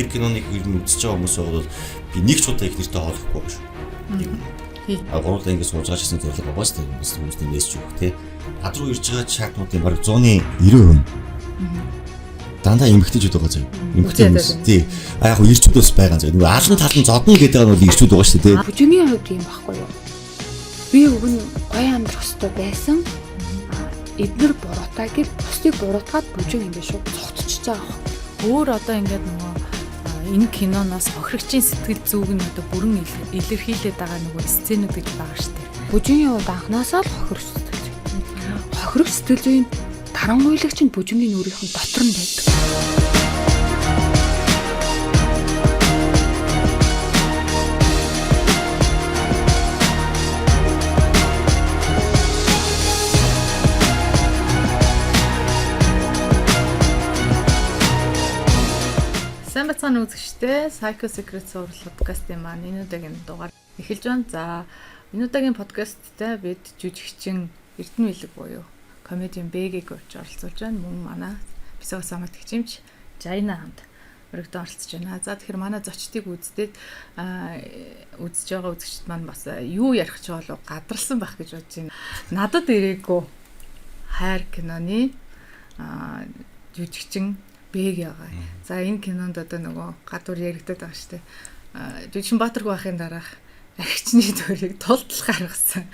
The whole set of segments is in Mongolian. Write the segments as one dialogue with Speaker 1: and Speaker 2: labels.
Speaker 1: Тэр киноныг ер нь үзэж байгаа хүмүүс бол би нэг ч удаа их нэртэй хоолохгүй байгаа шүү. Нэг. А гурлаа ингэ сууж байгаа ч гэсэн зорилго байгаа шүү дээ. Хүмүүс хүмүүст мессеж өгөх те. Над руу ирж байгаа чатнуудын бараг 190%. Дандаа эмэгтэйчүүд байгаа заяа. Эмэгтэй хүмүүс. Тий. А яг ирчүүд бас байгаа заяа. Нөгөө алан тал нь зодно гэдэг нь бол ирчүүд байгаа шүү дээ.
Speaker 2: Бүжингийн хувьд юм баггүй юу? Би уг нь гоё амьдрах хэрэгтэй байсан. Эднэр буруутай гэж бусдыг буруутгаад бүжин ингэ шууд цогтчихж байгаа байхгүй.
Speaker 3: Өөр одоо ингээд нөгөө энэ киноноос хохирогчийн сэтгэл зүйг нь одоо бүрэн илэрхийлээд байгаа нөгөө сценүүд гэж байгаа шүү дээ.
Speaker 2: Бүжингийн хувьд анханасаа л хохирогч сэтгэл зүй. Хохирогч сэтгэл зүйн тарангуйлагч нь бүжингийн нүрийнх нь дотор нь байдаг.
Speaker 3: Сайн бацгаана үзэгчдээ Psycho Secret Soul подкастын маань энэ удаагийн дугаар эхэлж байна. За энэ удаагийн подкасттай бид жүжигчин Эрдэнэ Билэг буюу комедиан Бэгийг урьж оролцуулж байна. Мөн манай Бисага самат хичээмч Жайна хамт өргөдөн оролцож байна. За тэгэхээр манай зочдыг үздээд үзэж байгаа үзэгчд маань бас юу ярих ч болов гадарлсан байх гэж бодож байна. Надад ирээгүй хайр киноны жүжигчин Бэг байгаа. За энэ кинонд одоо нөгөө гадуур яригдаад байгаа шүү дээ. Жүжигчин Баатаргүй байхын дараах архичны дүрийг тултал гаргасан.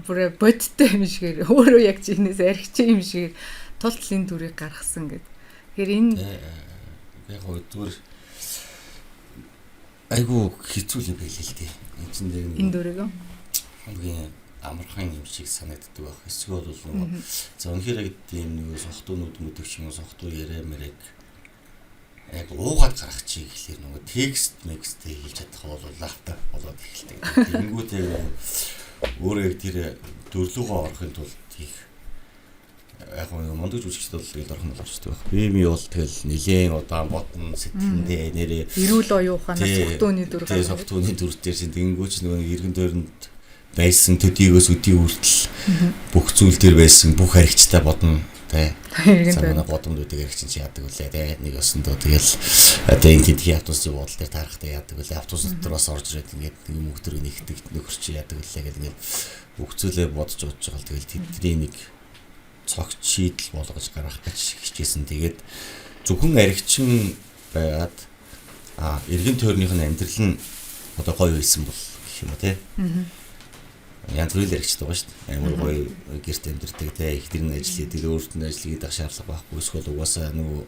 Speaker 3: Бүр бодиттой юм шигээр өөрөө яг чинээс архич юм шигээр тултал энэ дүрийг гаргасан гэд. Тэгэхээр энэ
Speaker 1: яг гоо зүгээр айгу хэцүү юм байл л дээ. Энэ чинь дээр
Speaker 3: энэ дүрийг
Speaker 1: хамгийн амархан юм шиг санагддаг байх. Эсвэл бол нөгөө за үнэхээр яг тийм нөгөө сохтуунууд мүдэг ч юм уу сохтуу яриа мэрэг яг уугаад гарах чи гэхлээр нөгөө текст мекстээ хийж чадах бол лаптоп болоод эхэлдэг. Тэнгүүтээ өөрөө яг тэр дөрлөгөө орохын тулд хийх яг нэг мундаг жүжигчд бол тэгэл орох нь болчихдог байх. Би ми бол тэгэл нилээн удаан бодно сэтгэндээ нэрээ
Speaker 3: эрүүл оюун ухаанаас сохтууны дүр
Speaker 1: гаргана. Тэгээ сохтууны дүр дээр чинь тэнгүүч нөгөө эргэн тойронд байсан төдийгөөс өдий хүртэл бүх зүйл дээр байсан бүх харигчтай бодно тэ. За манай годомд үүдэг архич чинь яадаг вүлээ тэ. Нэг өсөндөө тэгэл одоо энэ тэдгийн автобусын буудлын дээр таарахтай яадаг вүлээ. Автобус дотор бас орж ирээд ингээд нэг юм хөлтөр нэгдэг нөхөр чи яадаг вүлээ гэл ингээд бүх зүйлээ бодож бодож байгаа л тэгэл тэдний нэг цогц шийдэл болгож гаргах гэж хичээсэн. Тэгээд зөвхөн архичин байгаад а эргэн тойрных нь амьдрал нь одоо гоё байсан бол гэх юм уу те. Янз бүрийн архичд байгаа шүү дээ. Амар гоё гэрт амьдардаг те. Эхнэр нь ажил хийдэг, өөрт нь ажил хийдэг шаардлага байхгүй. Эсвэл угаасаа нөгөө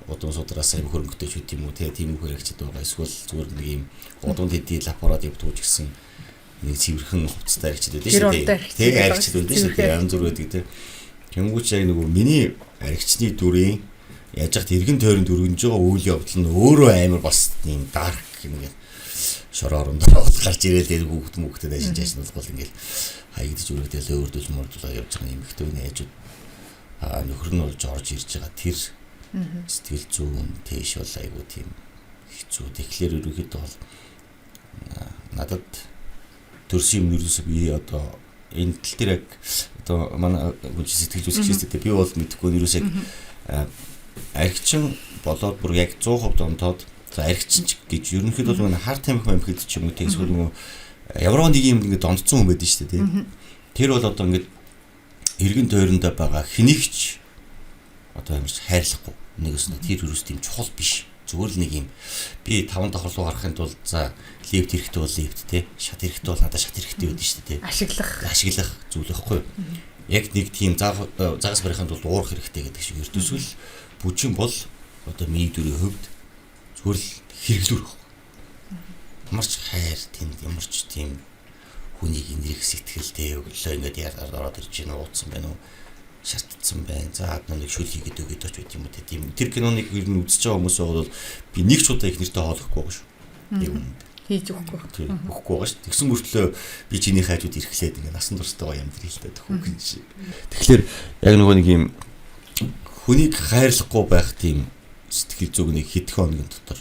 Speaker 1: удам судраас аяг хөрөнгөтэй ч үт юм уу те. Тийм их архичд байгаа. Эсвэл зүгээр нэг юм удам тэдий лапороод явдаг ч гэсэн нэг цэвэрхэн хувцастай архичд байдаг шүү дээ. Тэг архичд байдаг шүү дээ. Янз бүр байдаг те. Тэнгүүч яг нөгөө миний архичны дүрийн яаж яхад эргэн тойронд өргөнж байгаа үйл явдал нь өөрөө амар бас тийм дарк юм ингээд шороо орондоо гарч ирээл тэр хүүхд хүүхдэд ажиж ажиж бол ингээл хаягдж өргөдөл өөрдөл мөрдөл явж байгаа юм ихтэй найзууд а нөхөр нь болж орж ирж байгаа тэр сэтгэл зүүн тийш бол айгуу тийм хэцүү. Тэгэхээр ерөнхийдөө бол надад төрсөн юм ерөөсөө би одоо энэ тал дээр яг одоо манай сэтгэл зүйч гэдэг би бол мэдэхгүй ерөөсөө яг архичин болоод бүр яг 100% донтоод за архичин ч гэж ерөнхийдөө бол нэг хар тамхи мамхид ч юм уу тийм эсвэл нөгөө ямар нэг юм ингээд донтсон хүн байдаг шүү дээ тийм. Тэр бол одоо ингээд эргэн тойрондоо байгаа хэнийгч одоо ямарч хайрлахгүй нэг өснө тэр ерөөс тийм чухал биш. Зүгээр л нэг юм би таван давхар руу гарахын тулд за лифт хэрэгтэй бол лифт те шат хэрэгтэй бол надад шат хэрэгтэй байдаг шүү дээ.
Speaker 3: Ашиглах
Speaker 1: ашиглах зүйл байхгүй юу? Яг нэг тийм загас барихын тулд уурах хэрэгтэй гэдэг шиг ертөнцөл бүжин бол одоо миний дүрийн хувьд зүгээр л хэрэглүүр байхгүй. Ямар ч хайр тэнд ямар ч тийм хүнийг инрэх сэтгэлтэй өглөө ингээд яараар ороод ирж гин ууцсан байна уу? Шартцсан байна. За нэг шүл хийгээд өгöd оч байт юм уу тийм. Тэр киноныг ер нь үзэж байгаа хүмүүс бол би нэг ч удаа их нэртэй хоолохгүй байгаа шүү. Яг үнэндээ.
Speaker 3: Хийж өгөхгүй.
Speaker 1: Тийм, өгөхгүй байгаа шүү. Тэгсэн мөртлөө би чиний хайжууд ирэхлээд ингээд насан туршдаа амьдрий л та төхөөх юм шиг. Тэгэхээр яг нөгөө нэг юм хүнийг хайрлахгүй байх тийм сэтгэл зүг нэг хэдхэн хоногийн дотор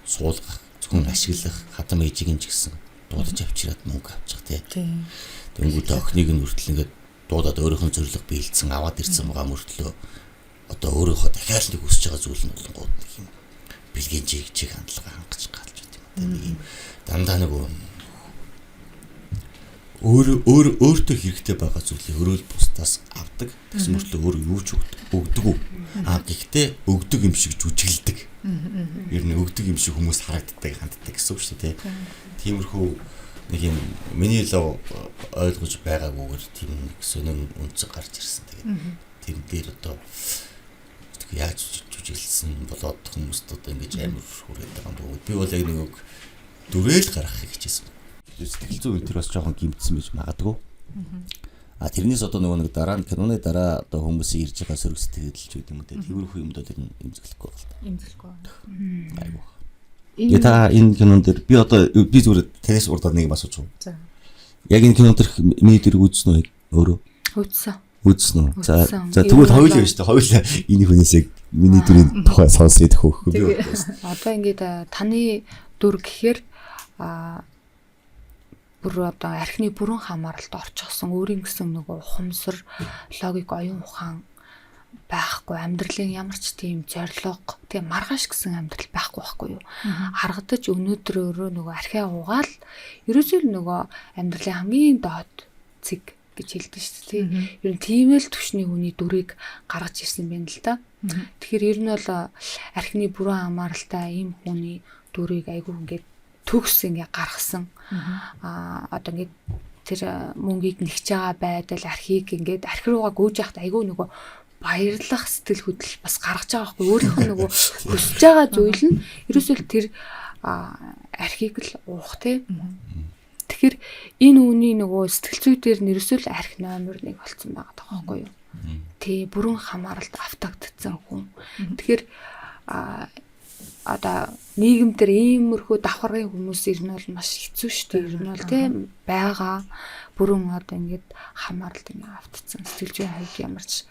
Speaker 1: суулгах, зөвхөн ашиглах, хатам ээжийг нь ч гэсэн дуудаж авчираад мөнгө авчих тий. Тэнгүүтээ охиныг нь хүртэл ингээд дуудаад өөрийнх нь зорилго биелсэн аваад ирсэн байгаа мөртлөө одоо өөрийнхөө дахиад нэг хүсэж байгаа зүйл нь болонгууд нэг юм бэлэг Ажлын чиг хандлага хангаж галж байт юм. Нэг юм дандаа нөгөө өөр өөртөө хэрэгтэй байгаа зүйлийг өрөөл бусдаас авдаг. Тэгсэн мөртлөө өөр юу ч өгдөг үү. А гэхдээ өгдөг юм шиг жүжиглэдэг. Ер нь өгдөг юм шиг хүмүүс харагддаг, ханддаг гэсэн үг шүү дээ. Тиймэрхүү нэг юм миний л ойлгож байгаагүйгээр тийм нэг сонин үнцэг гарч ирсэн. Тэгээд тэрэн дээр одоо яаж жүжиглсэн болоод хүмүүст одоо ингэж амар хүрээд байгаа юм бүү. Би бол яг нэг дүрэл гаргахыг хичээсэн. Сэтгэл зүйн энэ төр бас жоохон гимтсэн байж магадгүй. А тэрнээс одоо нөгөө нэг дараа нь киноны дараа одоо хүмүүсийн ирж байгаа сөрөг сэтгэл ч гэдэг юм уу те. Тиймэрхүү юмдууд ер нь эмзэглэхгүй байна л та.
Speaker 3: Эмзэглэхгүй.
Speaker 1: Айгуу. Тэгээ та энэ кинон дээр би одоо би зүгээр танаас урдаа нэг юм асууж байгаа.
Speaker 3: За.
Speaker 1: Яг энэ кинон дээрх миний дэрэг үзсэн үү өөрөө?
Speaker 2: Үзсэн.
Speaker 1: Үзсэн үү? За за тэгвэл хоёулаа шүү дээ. Хоёулаа энэ хүнээс яг миний дүрийн тухай сонсъё төхөхгүй би.
Speaker 2: Одоо ингээд таны дүр гэхээр бүр одоо архины бүрэн хамааралд орчихсон өөрийн гэсэн нөгөө ухамсар, логик, оюун ухаан байхгүй, амьдралын ямар ч тийм зорилго, тийм маргааш гэсэн амьдрал байхгүй байхгүй юу. Харагдаж өнөөдрөөрөө нөгөө архиа угаал ерөөсөө л нөгөө амьдралын хамгийн доод цэг гэж хэлдэг шүү дээ. Ер нь тийм л түвшний хүний дүрийг гаргаж ирсэн байна л да. Тэгэхээр ер нь бол архины бүрэн хамааралтай ийм хүний дүрийг айгүй ингээд төгс ингээ гаргасан. Одоо ингээд тэр мөнгийг нэгж байгаа байдал, архийг ингээд архи руугаа гүйж яхад айгүй нөгөө баярлах сэтгэл хөдлөл бас гаргаж байгаа байхгүй. Өөрийнх нь нөгөө хүсэж байгаа зүйл нь ерөөсөө л тэр архийг л уух тий. Тэгэхээр энэ үний нөгөө сэтгэл зүй дээр нь ерөөсөө л арх номер 1 болцсон байгаа байхгүй юу. Тий, бүрэн хамааралд автагдсан хүн. Тэгэхээр одоо нийгэм дээр иймэрхүү давхаргын хүмүүс ер нь бол маш хэцүү шүү дээ. Ер нь бол тийм байгаа бүрэн одоо ингээд хамааралд ингээд автцсан сэтгэл зүйн хувьд ямар ч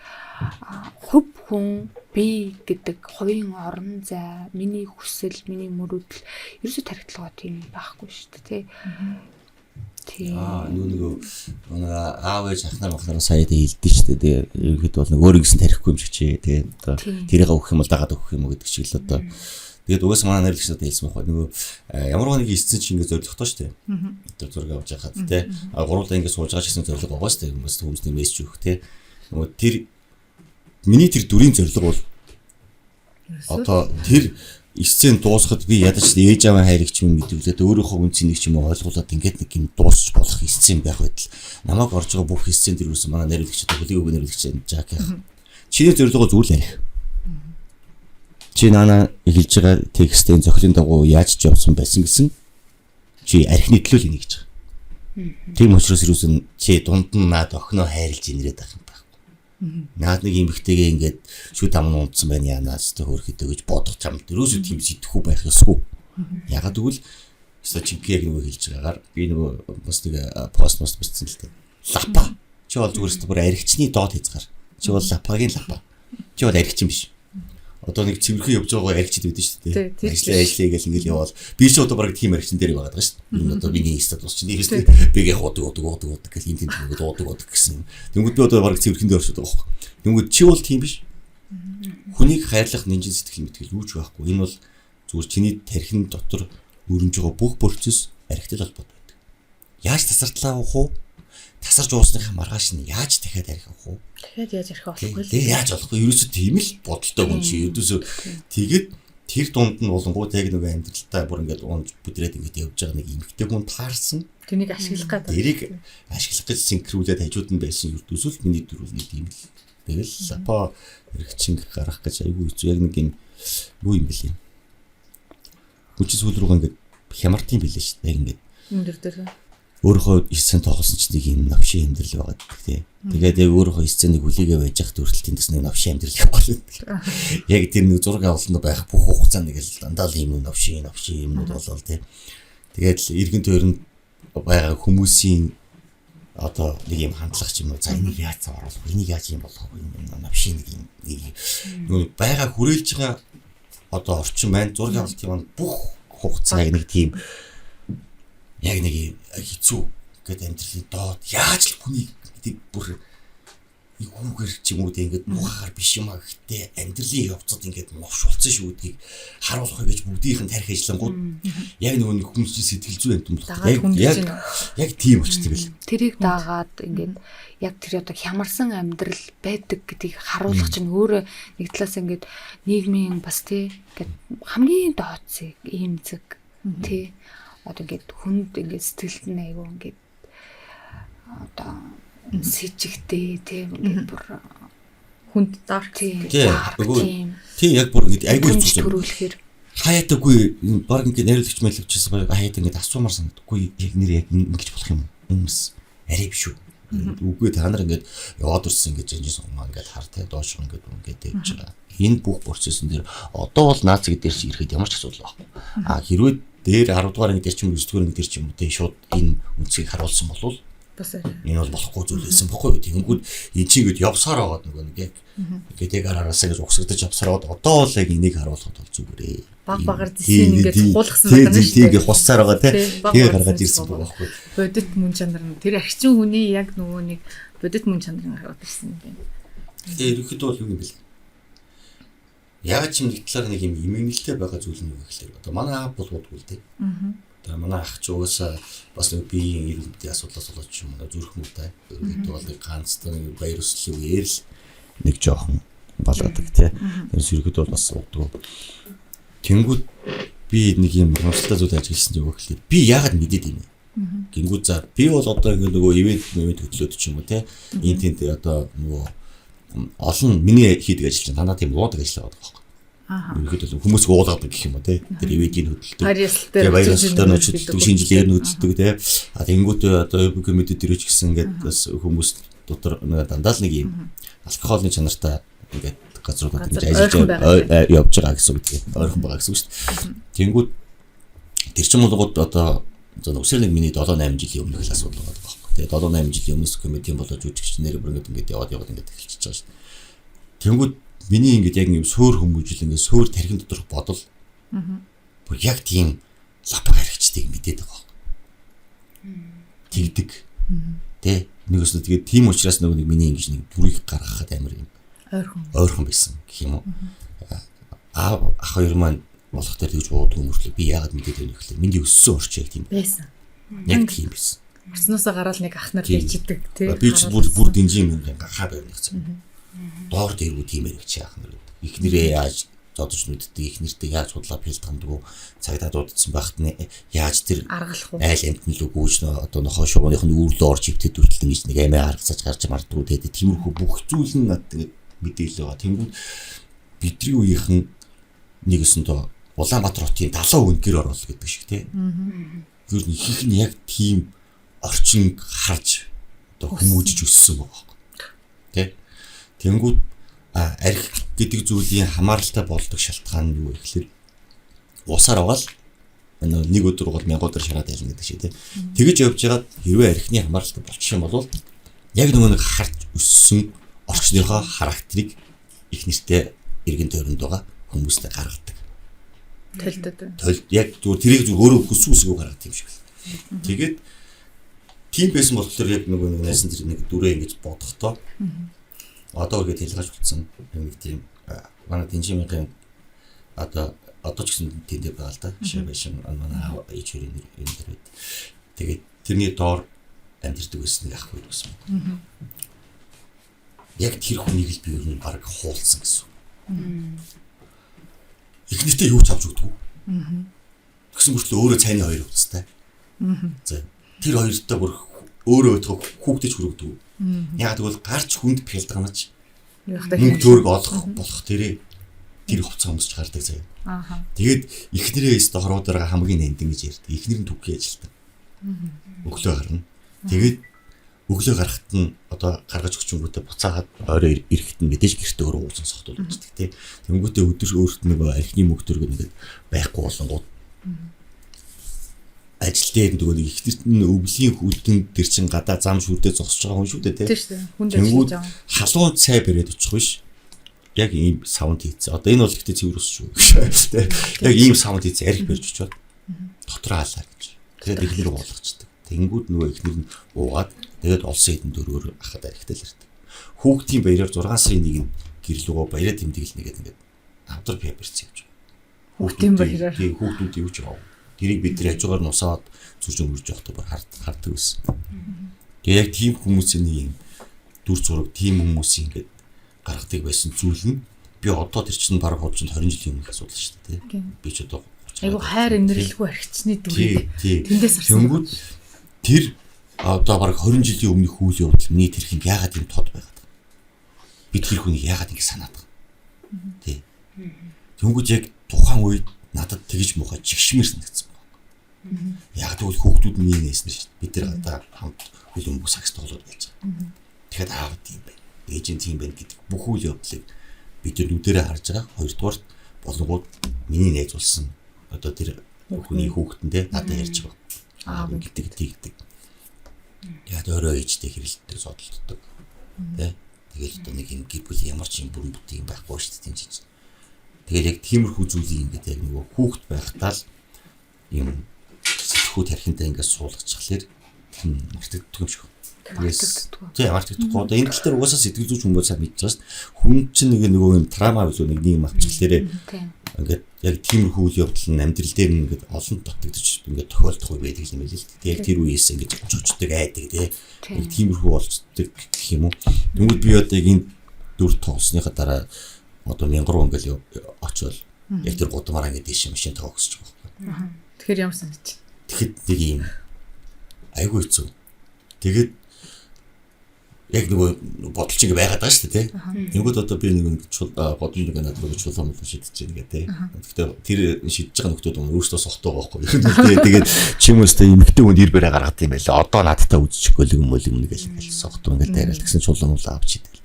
Speaker 2: хувь хүн би гэдэг хувийн орон зай, миний хүсэл, миний мөрөөдөл ерөөсөө тархитлогоо тийм байхгүй шүү дээ, тий. Тийм.
Speaker 1: Нөгөө аав ээж ах нар махнараа сая дэ хэлдэж шүү дээ. Тэгээ ерөнхийдөө бол нөгөө өөрийн гэсэн тарихгүй юм шиг чи тий. Одоо тэрийг өгөх юм бол дагаад өгөх юм уу гэдэг шиг л одоо. Тэгээд угаас манай найрлагч надад хэлсэн байхгүй нөгөө ямар нэг эцсийн чи ингэ зоригтой шүү дээ. Одоо зураг авч яхад тий. А гурлаа ингэ сууж байгаа ч гэсэн зориг байгаа шүү дээ. Хүмүүс хүмүүсний мессеж өгөх тий. Нөгөө тэр миний тэр дүрийн зорилго бол одоо тэр сцен дуусахад би ядаж ээж аваа хайрыг ч юм мэдүүлээд өөрийнхөө үнцнийг ч юм уу ойлгуулад ингээд нэг юм дуусч болох сцен байх байтал намайг орж байгаа бүх сцен дэр юусэн манай найруулагч одоо хүлээг өгөө найруулагч Жак яах. Чиний зорилгоо зүгээр л арих. Чи наана хэлж байгаа текстийн зохилын дагуу яаж ч явсан байсан гэсэн чи архины төлөө л энийг гэж байгаа. Тийм учраас юусэн чи дунд нь наад охиноо хайрлж инрээд байх юм байхгүй. Наад нэг эмэгтэйгээ ингээд шүд ам нь унтсан байна яанаас тэ хөөрхөдөө гэж бодох чамд ерөөсөө тийм сэтгхүү байх ёсгүй. Ягаад гэвэл өстой чинки яг нөгөө хэлж байгаагаар би нөгөө бас нэг пост мост бичсэн л дээ. Лапа. Чи бол зүгээр өстө бүр аригчны доод хязгаар. Чи бол лапагийн лапа. Чи бол аригчин биш. Одоо нэг цэвэрхэн явж байгаа аригчд байдаг шүү дээ. Ажлаа ажлаа гэл ингээл яваал. Би ч одоо бараг тийм аригчин дээр байгаа даа шүү дээ. Энэ одоо миний стат бас чинь тийм би яг удаг удаг удаг удаг гэл энэ тийм нэг удаг удаг гэсэн. Тэнгүүд би одоо бараг цэвэрхэн дээр очиод байгаа байхгүй. Тэнгүүд чи бол тийм биш. Хүнийг хайрлах нинжин сэтгэл мэтгэл юу ч байхгүй. Энэ бол зүгээр чиний тархин дотор өрнөж байгаа бүх процесс архитай холбоотой байдаг. Яаж тасартлаа авах уу? Тасарч уусныхаа маргааш нь яаж дахиад арх авах уу?
Speaker 3: Дахиад яаж арх болохгүй л.
Speaker 1: Тэгээ яаж болохгүй? Ерөөсөө тийм л бодолтой хүн чи ерөөсөө тэгээд тэр дунд нь болонгууд яг нөгөө амьдралтаа бүр ингээд унж бүдрээд ингээд явж байгаа нэг эмэгтэй хүн таарсан.
Speaker 3: Тэнийг ашиглах гэдэг.
Speaker 1: Тэрийг ашиглах гэж синхруулээд хажууд нь байсан ердөөсөө л миний дөрвөл нэг тийм л. Тэгэл лапа эргчин гарах гэж айгүй хэцүү яг нэг юм юу юм бэлээ. Хүчин сүүл рүүгээ ингээд хямарт юм бэлээ шүү дээ. Яг ингээд
Speaker 3: өндөр дээр
Speaker 1: өөрийнхөө сцен тоглосон ч нэг юм новшин амьдрал байгаа гэдэг тий. Тэгээд яг өөрийнхөө сценийг хүлээгээ байж хат хүртэл тэндээс нэг новшин амьдрал явах гэдэг. Яг тэр нэг зураг авалтанд байх бүх хугацаа нэг л дандаа л юм новшин новшин юмнууд болол тий. Тэгээд л эргэн тойронд байгаа хүмүүсийн одоо нэг юм хандлага ч юм уу за энийг яаж оруулах вэ? Энийг яаж юм болох вэ? Новшин нэг юм нэг байгаа хүрээлж байгаа одоо орчин маань зураг авалтын маань бүх хугацаа яг нэг тийм яг нэг хэцүү гэдэг амьдралын доод яаж л хүнийг бүр эвгүүгээр ч юм уу те ингээд муухагаар биш юм а, гэхдээ амьдралын явцад ингээд мовшуулсан шүү гэдгийг харуулах гэж бүгдийнх нь тарих ажиллангууд яг нөгөө нэг хүмүүс чинь сэтгэл зүй амтан болох. Яг тийм болчтой байл.
Speaker 2: Тэрийг дагаад ингээд яг тэр одоо хямарсан амьдрал байдаг гэдгийг харуулах чинь өөрөө нэг талаас ингээд нийгмийн бас тий ингээд хамгийн дооцыг иймзэг тий одоо ингээд хүнд ингээд сэтгэлд нь айгүй ингээд одоо сэжигтэй тий ингээд бүр
Speaker 3: хүнд dark
Speaker 2: тий
Speaker 1: тий яг бүр ингээд айгүй
Speaker 2: хэцүү төрүүлэхээр
Speaker 1: хаятаагүй баг ингээд найруулагч мэлвчээс баг хаяад ингээд асуумар санагдаггүй яг нэр яг ингэж болох юм хүмүүс арай биш үү. Үгүй та нар ингээд яваад ирсэн ингээд жанжин сугмаа ингээд хар те доош ингээд ингээд явж байгаа. Энэ бүх процессын дээр одоо бол наци гэдэг чинь ирэхэд ямар ч асуудал байхгүй. А хэрвээ дээр 10 дугаар анги дээр ч юм уу 9 дугаар анги дээр ч юм уу те шууд энэ үндсийг харуулсан бол
Speaker 3: бас
Speaker 1: энэ бол болохгүй зүйл байсан бохгүй юу. Тэнгүүд энэ чинь ингээд явсаар байгаад нөгөө нэг яг ингээд яг араасаа гэж угсгадаж явсаар байгаад одоо бол яг энийг харуулхад бол зүгээрээ.
Speaker 3: Баг багаар зэсийн ингээд хуулгасан байна
Speaker 1: шүү дээ. Тийм хуссаар байгаа те. Тэгээ гаргаж ирсэн байгаа байхгүй.
Speaker 3: Бодит мөн чанар нь тэр арчин хүний яг нөгөө нэг бодит мөн чанарыг гаргаад ирсэн юм байна.
Speaker 1: Тэгээ ерөнхийдөө бол юу юм бэл. Яг ч юм нэг талаар нэг юм иммунитет байгаа зүйл нь юу гэхэлэр одоо манай аав бол удгүй л дээ. Одоо манай ах ч угаасаа бас нэг биеийн эрүүл мэндийн асуудлаас болоод ч юм уу зүрх муутай. Ерөнхийдөө бол нэг ганцтай нэг вируслын үеэр л нэг жоохон болоодаг тий. Тэрс ерөнхийдөө бол бас удгүй. Тэнгүүд би нэг юм хомсдолтой зүйл ажигласан юм гэхлээр би яагаад мэдээд юм бэ? Гингүүд за би бол одоо ингэ нөгөө ивент хөтлөөд ч юм уу тий. Энэ тэнд одоо нөгөө олон миний хийдэг ажил чинь дандаа тийм уудаг ажил байгаа байхгүй. Ерөнхийдөө хүмүүс уулгадаг гэх юм уу тий. Тэр ивэдийн хөдөлдөг.
Speaker 3: Баяр
Speaker 1: ёслол дээр хөдөлдөг, шинэ жилээр нь хөдөлдөг тий. А тэнгуут одоо ÖBG мэдээ дээр ч гэсэн ингээд бас хүмүүс дотор дандаа л нэг юм алкоголны чанартай ингээд газруудад ингэж ажиллаж явж байгаа гэсэн үг тий. Ойрхон байгаа гэсэн үг шүү дээ. Тэнгуут тэр чинь болгоод одоо өсөр нэг миний 7 8 жилийн өмнөх л асуудал байгаа байхгүй. Тэгээ 7 8 жилийн өмнөөс комедийн болоо жүжигч нэр бүр ингээд яваад яваад ингээд эхэлчихэж байгаа шүү дээ. Тэнгуут миний ингээд яг юм сөөр хүмүүжил ингээд сөөр тархин доторх бодол бүр яг тийм лапаг харигчдыг мэдээд байгаа байхгүй. Тэгдэг. Тэ нэг өснө тэгээд тийм учраас нөгөө нэг миний ингэж нэг дүрийг гаргахад амар юм ойрхон байсан гэх юм уу. Аав ах хоёр маань болох дээр тэгж уудаг мөртлөө би яагаад мэдээд байна гэхлээр миний өссөн орчин яг тийм
Speaker 3: байсан.
Speaker 1: Яг тийм байсан.
Speaker 3: Орсноосоо гараал нэг ах нар бийчдэг тий.
Speaker 1: Би ч бүр дэнжин юм гахаа байвна гэсэн. Доор дээргүй тийм яригч ах нар гэдэг. Эхнэрээ яаж зодож нүддэг, эхнэртэй яаж худлаа пэлтгамдгүй, цагдаа дуудсан байхад нь яаж тэр
Speaker 3: аргалах уу?
Speaker 1: Айл амтны лүү гүйж нөө одоо нохоо шувууных нь үүрлөө орж ивтэд хүртэл ингэж нэг амиа аргацаж гарч мардгүй тэгээд тиймэрхүү бүх зүйл нь над тэгээд мэдээлэл байгаа. Тэнгүүд бидний үеийнхэн нэг өсөндөө Улаанбаатар хотын 70% нь гэр орол гэдэг шиг тий. Ер нь ихэнх нь яг тийм орчин харж одоо хүмүүжиж өссөн байгаа байхгүй. Тэ? Тэнгүүд арх гэдэг зүйлийн хамааралтай болдог шалтгаан нь юу вэ гэхэлэр усаар аваад нэг өдөр бол 1000 өдөр шараад ялна гэдэг шиг тий. Тэгэж явж байгаад хэрвээ архины хамааралтай болчих юм бол яг нөгөө нэг харж өссөн орчныхоо характерыг их нэртэй эргэн тойронд байгаа хүмүүстэй гаргадаг.
Speaker 3: Толдод.
Speaker 1: Толд яг зүгээр тэрийг зүгээр өөрөө хүссэн үсгөө гаргадаг юм шиг л. Тэгээд тийм байсан болохоор яг нөгөө нэг найсан тэр нэг дүрээ ингэж бодохдоо одоо үргээд хэлгаж утсан нэг тийм манай Дэнжимийн одоо ч гэсэн тэндээ байгаа л да. Шээ байшин манай ээж хоёрын нэр энэ дээр байд. Тэгээд тэрний доор амьдэрдэг байсан нэг ах хоёр байсан. Яг тэр хүнийг л би ер нь баг хуулсан гэсэн. Эхнэртээ юу ч авч өгдөг. Тэгсэн мөртлөө өөрөө цайны хоёр хувцастай. За тэр хоёртой бүр өөрөө өтгөх хүүхдэж хүрэгдэг. Яг тэгвэл гарч хүнд пялдганаж мөнгө төгрөг олох болох тэрээ тэр хувцас өмсч гардаг заяа. Тэгээд эхнэрээ өстө хорвоодороо хамгийн нандин гэж ярьдаг. Эхнэр нь түгхий ажилтан. Өглөө гарна. Тэгээд өглөө гарахт нь одоо гаргаж өгчөнгүүтээ буцаагаад орой ирэхэд нь мэдээж гэртээ өөрөө уусан сохтол үздэг тий. Тэнгүүтээ өдөр өөрт нөгөө архины мөнгө төгрөг ингээд байхгүй болонгууд ажил дээр нөгөө нэг ихнэрт нь өвлийн хүлдэн тэр чин гадаа зам шүрдээ зогсож байгаа хүн шүү дээ тий.
Speaker 3: Тийм шүү дээ. Хүнд ажиллаж байгаа.
Speaker 1: Халуун цай бариад очих биш. Яг ийм савнд хийцээ. Одоо энэ бол ихтэй цэвэр ус шүү. Тий. Яг ийм савнд хийцээ арх барьж очиод дотроо халаа гэж. Тэгээд эхнэр уулгачдаг. Тэнгүүд нөгөө эхнэр нь уугаад тэгээд олсон хэдэн дөрөөр ахад архитай л ирдэг. Хүүхдийн баяраар 6 сарын 1-нд гэрлүүгөө баяраа тэмдэглэнэ гэдэг ингээд авдар пеперц явж байгаа.
Speaker 3: Хүүхдийн баяраар.
Speaker 1: Тий, хүүхдүүд явж байгаа. Тэрийг бид нар хажуугаар нь усаад зүрж өнгөрж явахдаа бүр хардаг байсан. Тэгээ яг тийм хүмүүсийн нэг юм дүр зураг, тийм хүмүүсийн ингээд гаргадаг байсан зүйл нь би одоо тэр чинь бараг худалчинд 20 жилийн өмнөх асуудал шүү дээ, тий. Би ч одоо
Speaker 3: 30 Айгу хайр инэрлэхгүй архичны дүрийг тэндээс
Speaker 1: харсан. Тэнгүүд тэр одоо бараг 20 жилийн өмнөх үйл явдал миний тэр хин яагаад юм тод байгаад байгаа. Би тэр хүнийг яагаад ингэ санаад байгаа. Тий. Тэнгүүд яг тухайн үед надад тэгж муухай жигшмэр санагдсан байна. Яг тэгвэл хүүхдүүд миний нээсэн шүү дээ. Бид нар одоо хамт хөл өмгөх сагс тоглоод байж байгаа. Тэгэхээр аав тийм байна. Ээж нь тийм байна гэдэг бүх үйл явдлыг бид нар нүдэрээ харж байгаа. Хоёрдугаарт болонгууд миний найз болсон одоо тэр хүний хүүхэтэндээ надад ярьж байгаа. Аав гэдэг тэгдэг. Яг өөрөө ээжтэй хэрэлддэг, зодтолддог. Тэ? Тэгэл одоо нэг юм гэр бүл ямар ч юм бүрэн бүтэн юм байхгүй шүү дээ тийм чинь. Тэгэл яг тиймэрхүү зүйлийг ингээд яг нөгөө хүүхэд байхдаа л юм сэтгхүү тархинтаа ингээд суулгачихлаар тэр мартагддаг юм шиг. Тэгээс тий мартагдахгүй. Одоо энэ тал дээр угаасаа сэтгэл зүйч хүмүүс сайн мэдж байгаа шүү дээ. Хүн чинь нэг нөгөө юм трама билүү нэг юм авчихлаарэ ингээд яг тиймэрхүү үйл явдал нь амьдрал дээр нь ингээд олон дутагдчих ингээд тохиолдох үе байдаг юм байл л дээ. Яг тэр үеэс ингээд чочдог айдаг тий. Яг тиймэрхүү болцдог гэх юм уу. Тэнгүүд би одоо яг энэ дүр тоглосныхаа дараа одоо 1000 руу ингээд очиод яг тэр гудамаараа ингээд ийш машин тоогсож байгаа
Speaker 3: байхгүй. Тэгэхээр ямар санагч.
Speaker 1: Тэгэхэд нэг юм айгүй хэцүү. Тэгээд яг нөгөө бодол чиг байгаад байгаа шүү дээ тий. Тэнгүүд одоо би нэг бодол нэг надад руу чулуу мулуу шидэж байна гэх тий. Гэхдээ тэр шидэж байгаа нөхдүүд өөрсдөө сохтоо байгаа байхгүй. Тэгээд чи юм өстэй эмэгтэй хүн ир бэрэ гаргадаг юм байлаа. Одоо надтай үзчихгүй л юм мөл юм гэл ингээл сохтоо ингээл дайрал тэгсэн чулуу мулуу авч идэл.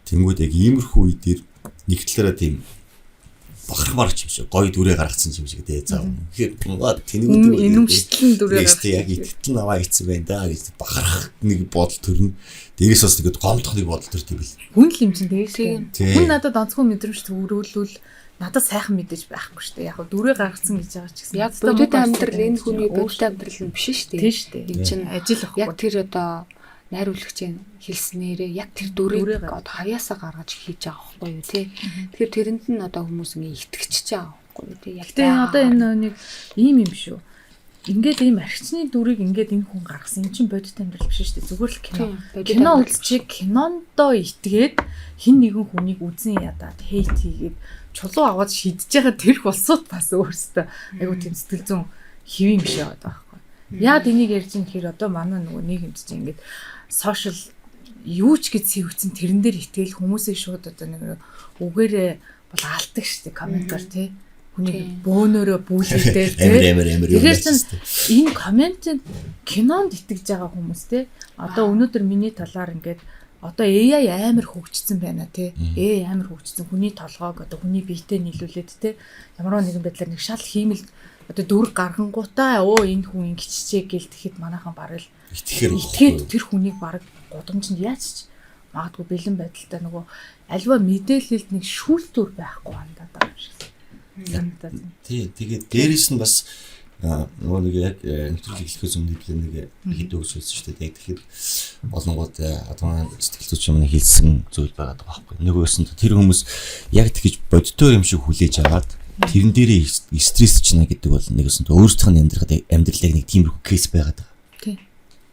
Speaker 1: Тэнгүүд яг иймэрхүү үе дээр нэг талаараа тийм бахархмаар ч юм шиг гоё дүрээ гаргацсан юм шиг тий. За үнэхээр
Speaker 3: тэнэг дүрээ инэмштлэн дүрээ
Speaker 1: гаргацсан. Яг итгэл нь аваа ийцэн байна да гэж бахарх нэг бодол төрнө. Дээрээс бас тэгээд гомдох нэг бодол төрт юм бил.
Speaker 3: Хүн л юм чинь тэгээ шүү. Хүн надад онцгой мэдрэмж төрүүлвэл надад сайхан мэдээж байхгүй шүү дээ. Яг дүрээ гаргацсан гэж байгаа ч гэсэн.
Speaker 2: Яг бодит амьдрал энэ хүний бодит амьдрал нь биш шүү дээ.
Speaker 3: Тийм шүү дээ.
Speaker 2: Энэ чинь
Speaker 3: ажил ахгүй.
Speaker 2: Яг тэр одоо найруулагчийн хэлснээрээ яг тэр дүрийг одоо хавьяасаа гаргаж хийж байгаа байхгүй юу тий. Тэгэхээр тэрэнд нь одоо хүмүүс ингээ итгэчихэж байгаа байхгүй юу тий.
Speaker 3: Яг тэгээ одоо энэ нэг ийм юм шүү. Ингээд ийм архичны дүрийг ингээд энэ хүн гаргасан. Энэ чинь бодит амьдрал биш шүү дээ. Зүгээр л кино. Кино үзчихээ кинондоо итгээд хин нэгэн хүнийг үзэн ядаад хейт хийгээд чулуу аваад шидэж байгаа тэрх улсууд бас өөрсдөө айгуу тийм сэтгэл зүйн хэв юм биш яваад байгаа байхгүй. Яад энийг ярьж ин гэхээр одоо манай нөгөө нийгэмд чинь ингээд сошиал юу ч гэж сэвцэн тэрэн дээр итгэл хүмүүсийг шууд одоо нэг үгээрээ бол алдаг шүү дээ комментоор тий. Хүнийг бөөнөрөө бүүлгдээ
Speaker 1: тий. Амар амар
Speaker 3: юм. Тэгэхээр чин энэ комментэнд кинонд итгэж байгаа хүмүүс тий. Одоо өнөөдөр миний талаар ингээд одоо AI амар хөгжсөн байна тий. AI амар хөгжсөн. Хүний толгойг одоо хүний биетэй нийлүүлээд тий. Ямар нэгэн байдлаар нэг шал хиймэл одоо дүр гаргангуудаа өө энэ хүн ингэчжээ гэл тэгэхэд манайхан бараг л итгээд тэр хүнийг бараг гудамжинд яаж ч магадгүй бэлэн байдалтай нөгөө альва мэдээлэлд нэг шүүлтүр байхгүй хандаад байгаа юм шиг
Speaker 1: санагдаад. Тий, тэгээд дээрэс нь бас нөгөө нэг яг нэвтрүүлэг эхлэхээс өмнө нэг хэд өгч хэлсэн шүү дээ. Яг тэгэхээр болонгууд одоо сэтгэл зүйч юм хэлсэн зүйл байгаа байхгүй. Нөгөөс нь тэр хүмүүс яг тэгэж бодитоор юм шиг хүлээж аваад тэрэн дээрээ стресс чина гэдэг бол нэгсэн өөрсдийнх нь амьдралыг нэг тиймэрхүү кейс байгаад байгаа.
Speaker 3: Тий.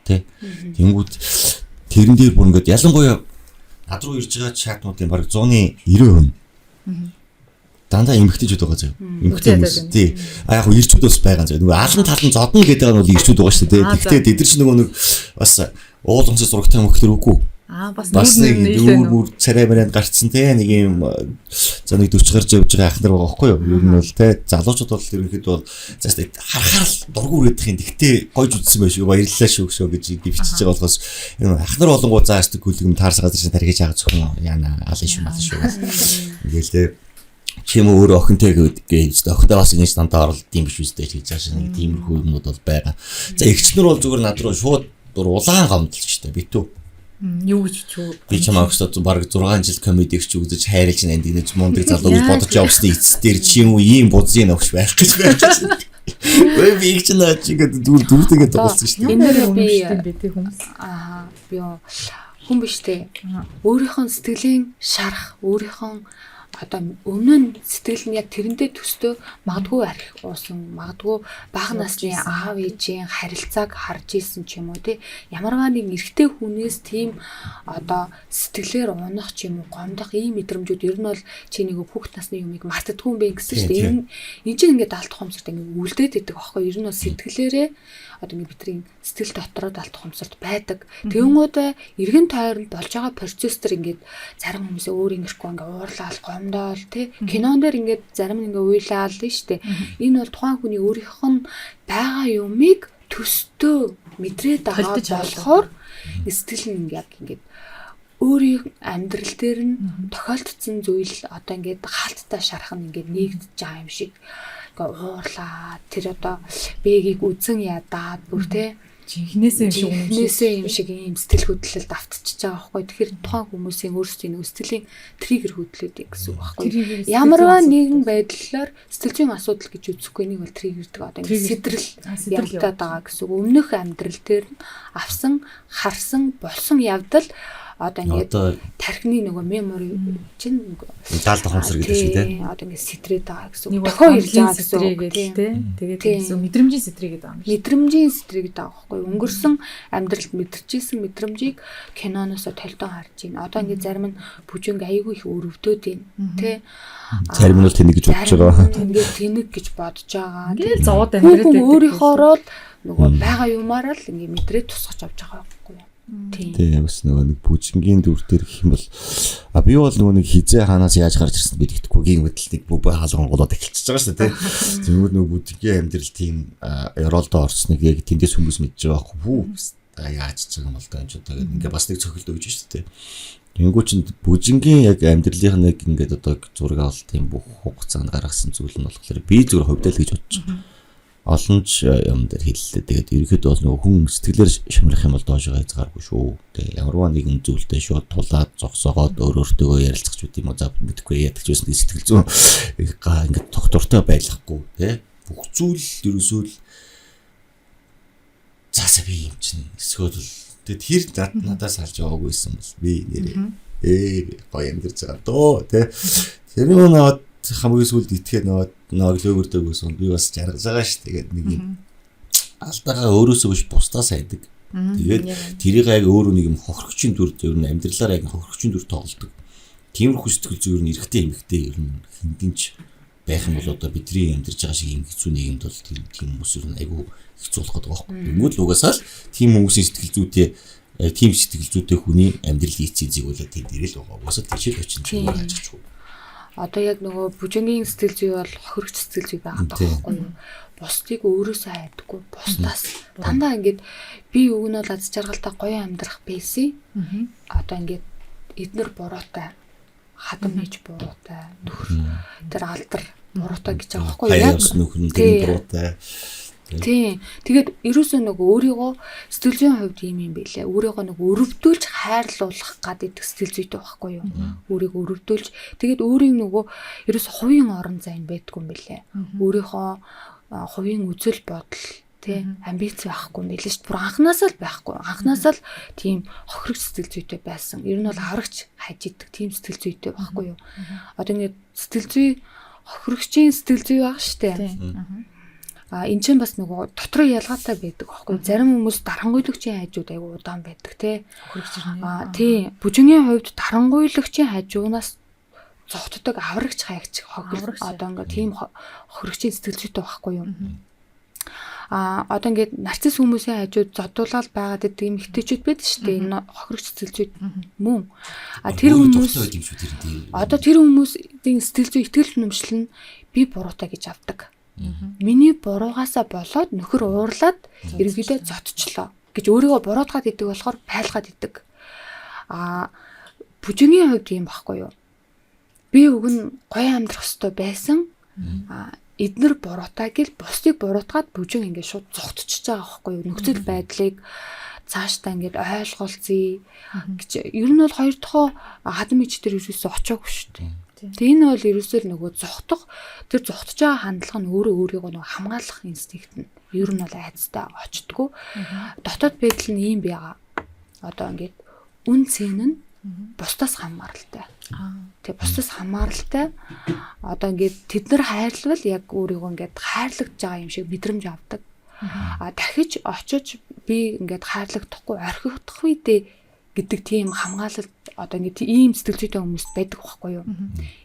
Speaker 1: Тэ. Тэнгүүд тэрэн дээр бүр ингээд ялангуяа над руу ирж байгаа чатнуудын бараг 190%. Дандаа эмэгтэйчүүд байгаа заяа. Эмэгтэй хүмүүс. Тий. А яг ирчүүд бас байгаа заяа. Нөгөө алан тал нь зодно гэдэг нь бол ирчүүд байгаа шүү дээ. Тэгэхдээ тэд нар чинь нөгөө нэг бас уулгамсаа зурагтай мөхлөр үгүй.
Speaker 3: Аа бас
Speaker 1: нэг нүүр бүр царай марианд гарцсан те нэг юм за нэг 40 гарч явж байгаа ах нар байгаа байхгүй юу? Ер нь бол те залуучууд бол ерөнхийдөө бол за харахаар л дургу үрээдэх юм. Тэгтээ гойж үзсэн байх шүү. Баярлалаа шүү шүү гэж бичиж байгаа болохоос энэ ах нар болонгоо заа өстөг гүлгэм таарс газар чинь тархиж байгаа зөвхөн яана алын шүү малын шүү. Ингээл те чи юм өөр охинтой гэдэг охинтой бас ингэж дандаа оролд юм биш үстэй гэж байгаа нэг тиймэрхүү юмнууд бол байгаа. За эгчнэр бол зүгээр над руу шууд улаан гомдолч штэ битүү.
Speaker 3: Юу гэж чүү?
Speaker 1: Би чамаа өгсөд бараг 6 жил комедигч үзэж хайрлж нандинаж мундаг залуу гэж бодож явсны эцэс дээр чи юм уу ийм бузын новш байх гэж байж байна. Өө би их ч наа чи ингээд дүр дүртэйгээ тоглосон шүү
Speaker 2: дээ. Энэ дээр би
Speaker 3: юм бэ те хүмүүс.
Speaker 2: Аа би Хүн биш те. Өөрийнх нь сэтгэлийн шарах, өөрийнх нь одоо өмнө нь сэтгэл нь яг тэрнтэй төстөө магадгүй арх уусан, магадгүй бага насны аав ээжийн харилцааг харж исэн ч юм уу те. Ямарваа нэг эрэгтэй хүнээс тийм одоо сэтгэлээр унах ч юм уу, гомдох ийм мэдрэмжүүд ер нь бол чи нэг хүүхд насны юмыг мартдаггүй юм бэ гэсэн шүү дээ. Энэ чинь ингээд далд ухамсарт ингээд үлдээд идэг аахгүй. Ер нь бол сэтгэлээрээ одоо ингээд бидний сэтгэл дотроо далд ухамсарт байдаг. Тэгэнгүүтээ эргэн тойронд болж байгаа процесс төр ингээд зарим хүмүүсээ өөр ингэрэхгүй ингээд уурлаал, гомдоол тий. Кинон дээр ингээд зарим нь ингээд уйлаал нь штэ. Энэ бол тухайн хүний өөрийнх нь байгаа юмыг төстөө мэдрээд байгаа болохоор сэтгэл нь яг ингээд өөрийн амьдрал дээр нь тохиолдсон зүйл одоо ингээд хаалттай шарах нь ингээд нэгдэж байгаа юм шиг ингээ уурлаа, тэр одоо бэгийг үзэн ядаад бүр те
Speaker 3: жинхнээсээ юм шиг
Speaker 2: жинхнээсээ юм шиг ийм сэтгэл хөдлөлд автчиж байгаа байхгүй. Тэгэхээр тухайн хүмүүсийн өөрсдийн нэг сэтгэлийн триггер хөдлөөд гэсэн үг байхгүй. Ямарваа нэгэн байдлаар сэтгэл зүйн асуудал гэж үзэхгүй, нэг бол триггердэг одоо ингэ сэтрэл явагдаад байгаа гэсэн үг. Өмнөх амьдрал дээр нь авсан, харсан, болсон явдал одоо ингээд тархины нөгөө memory чинь
Speaker 1: даалд ухамсар гэдэг шиг тий.
Speaker 2: Одоо ингээд сэтрээд байгаа гэсэн
Speaker 3: үг. Дохио ирж байгаа гэсэн үг тий. Тэгээд гэсэн мэдрэмжийн сэтрээ гэдэг юм
Speaker 2: шиг. Мэдрэмжийн сэтрээ гэдэг байгаа байхгүй. Өнгөрсөн амьдралд мэдэрчээсэн мэдрэмжийг киноноос толдон харж байна. Одоо ингээд зарим нь бүжинг айгүй их өрөвдөд байна тий.
Speaker 1: Зарим нь бол тэнэг гэж бодож байгаа.
Speaker 2: Ингээд тэнэг гэж бодож байгаа.
Speaker 3: Ингээл зовоод амьдраад
Speaker 2: байдаг. Өөрийнхөөрөө л нөгөө байгаа юмараа л ингээд мэдрээ тусгаж авч байгаа байхгүй юу.
Speaker 1: Тийм бас нөгөө нэг бүжингийн дүр дээр гэх юм бол би бол нөгөө нэг хизээ хаанаас яаж гарч ирсэн би мэдэхгүй гин мэтэл нэг бүбэ хаалган голоод эхэлчихэж байгаа шүү дээ. Тэгмүүд нөгөө бүжингийн амьдрал тийм ёроолдоо орсныг яг тэндээс хүмүүс мэдж байгаа байхгүй хүү яаж ч байгаа юм бол доо энэ ч одоо ингээ бас нэг цохилд өгч шүү дээ. Тэнгүү чинь бүжингийн яг амьдралынх нэг ингээд одоо зураг авалт тийм бүх хугацаанд гаргасан зүйл нь болохоор би зүгээр хувьдаа л гэж бодож байгаа. Олон ч юм дээр хэллээ. Тэгээд ерөнхийдөө бол нөгөө хүн сэтгэлээр шамрах юм бол доошоо хязгааргүй шүү. Тэгээ ямарваа нэгэн зүйлтэй шууд тулаад зогсоогоод өөр өөртөөгөө ярилцах ч үгүй юм уу за мэдэхгүй яадаг ч байсан сэтгэл зүйн ингээд тогтвортой байлахгүй тий. Бүх зүйл ерөөсөө л зааса би юм чинь эсвэл тэгээд тэр надаас алж яваагүй байсан бол би нэрээ гоё амьдарч байгаа дөө тий. Тэр нөгөө хамгийн сүүлд итгээд нөгөө ноглөөгөрдөг гэсэн би бас жаргаж байгаа ш. Тэгээд нэг юм алдаагаа өөрөөсөө биш бусдаас хайдаг. Тэгээд тэрийг яг өөрөө нэг юм хохирогчийн дүр ер нь амьдралаар яг хохирогчийн дүр тоглодог. Тиймэрхүү сэтгэл зүй ер нь эрэгтэй эмэгтэй ер нь хэндэнч байх юм бол одоо бидний амьдарч байгаа шиг юм хэцүү нийгэмд бол тийм хүмүүс ер нь айгүй хэцүү болох гэдэг байхгүй. Тэнгүүд л угаасаа л тийм хүмүүсийн сэтгэл зүйтэй тийм сэтгэл зүйтэй хүний амьдрал эцсийн зэгүүлээ тийм дэрэл байгаа. Угаасаа тийш л очиж юм ажиж.
Speaker 2: Одоо яг нөгөө бүжингийн сэтгэл зүй бол хохирогч сэтгэл зүй байгаа байхгүй юу? Бусдыг өөрөөсөө хайдаггүй. Бусдаас дандаа ингээд би уг нь бол аз жаргалтай гоё амьдрах байсан. Одоо ингээд эднэр буруутай, хадам хийж буруутай, нөхөр тэр алдар буруутай гэж байгаа байхгүй юу?
Speaker 1: Яг нөхөр нь тэр буруутай.
Speaker 2: Тийм. Тэгээд ерөөсөө нөгөө өөрийгөө сэтгэл зүйн хувьд ийм юм байлээ. Өөрийгөө нөгөө өрөвдүүлж хайрлуулах гэдэг сэтгэл зүйтэй байхгүй юу? Өөрийгөө өрөвдүүлж тэгээд өөрийн нөгөө ерөөс хувийн орон зай нь байдгүй юм байлээ. Өөрийнхөө хувийн үзэл бодол тий амбиц байхгүй юм байлээ шүү дээ. Бүр анхнаасаа л байхгүй. Анхнаасаа л тийм хохирогч сэтгэл зүйтэй байсан. Ер нь бол аврагч хайж идэг тийм сэтгэл зүйтэй байхгүй юу? Одоо ингээд сэтгэл зүй хохирогчийн сэтгэл зүй баг шүү дээ. А эн чинь бас нөгөө дотроо ялгаатай байдаг аахгүй. Зарим хүмүүс дарангуйлагчийн хажууд айгу удаан байдаг тий.
Speaker 3: Хохирогч ирнэ.
Speaker 2: Тий. Бүжингийн хувьд дарангуйлагчийн хажуунаас зогтдог аврагч хайгч хохирогч одоо ингээ тийм хохирогчийн сэтгэл зүйтэй байхгүй юу? А одоо ингээд нарцисс хүмүүсийн хажууд зодуулаад байгаад байдаг юм ихтэйчүүд байдаг шүү дээ. Энэ хохирогч сэтгэл зүй мөн. А тэр хүмүүс одоо тэр хүмүүсийн сэтгэл зүй итгэл үнэмшил нь би буруутай гэж авдаг. Миний буруугаасаа болоод нөхөр уурлаад ерөнхийдөө зодчлоо гэж өөрийгөө буруутгаад идэг болохоор байлгаад идэг. А бүжингийн хувьд юм баггүй юу? Би уг нь гоё амьдрах ёстой байсан. А эднэр буруутай гэл бусдыг буруутгаад бүжин ингээд шууд зогтчихж байгаа байхгүй юу? Нөхцөл байдлыг цаашдаа ингээд ойлголцъё гэж. Ер нь бол хоёр дахь хадам ич дээр ерөөсөө очоогүй шүү дээ. Тэгээ энэ бол ерөөсөө л нөгөө зогтох тэр зогтож байгаа хандлага нь өөрөө өөрийгөө нөгөө хамгаалах инстинкт нь ер нь бол айцтай очдгоо. Дотоод байдал нь ийм байгаа. Одоо ингээд Үн цэн нь бусдаас хамааралтай. Тэг бусдаас хамааралтай. Одоо ингээд тэд нар хайрлавал яг өөрийгөө ингээд хайрлагдж байгаа юм шиг мэдрэмж авдаг. А дахиж очиж би ингээд хайрлагдахгүй орхигдох үедээ гэдэг тийм хамгаалалт одоо ингээд ийм сэтгэл зүйтэй хүмүүс байдаг байхгүй юу?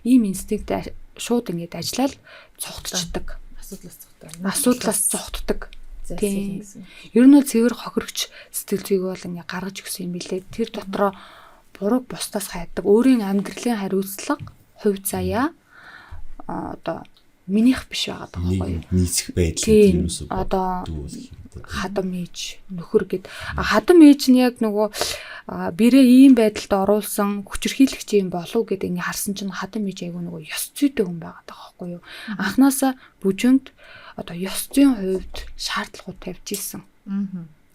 Speaker 2: Ийм инстинкт шууд ингээд ажиллаад цухтчихдаг.
Speaker 3: Асуудлаас цухтдаг.
Speaker 2: Асуудлаас цухтдаг. Тийм. Ер нь бол цэвэр хохирогч сэтгэл зүйг бол ингээ гаргаж өгсөн юм билээ. Тэр дотроо бурууг бусдаас хайдаг. Өөрийн амьдралын хариуцлага, хувь заяа одоо минийх биш байгаа
Speaker 1: байхгүй юу? Нийцэх байдал тийм
Speaker 2: үү? Одоо хадам ээж нөхөр гэд хадам ээж нь яг нөгөө бэрээ ийм байдалд оруулсан хүчирхийлэгч юм болов гэд ингээ харсан чинь хадам ээж айгүй нөгөө ёс зүйтэй хүн байгаа байхгүй юу? Анхнаасаа бүжинд одоо ёс зүйн хувьд шаардлагууд тавьж исэн.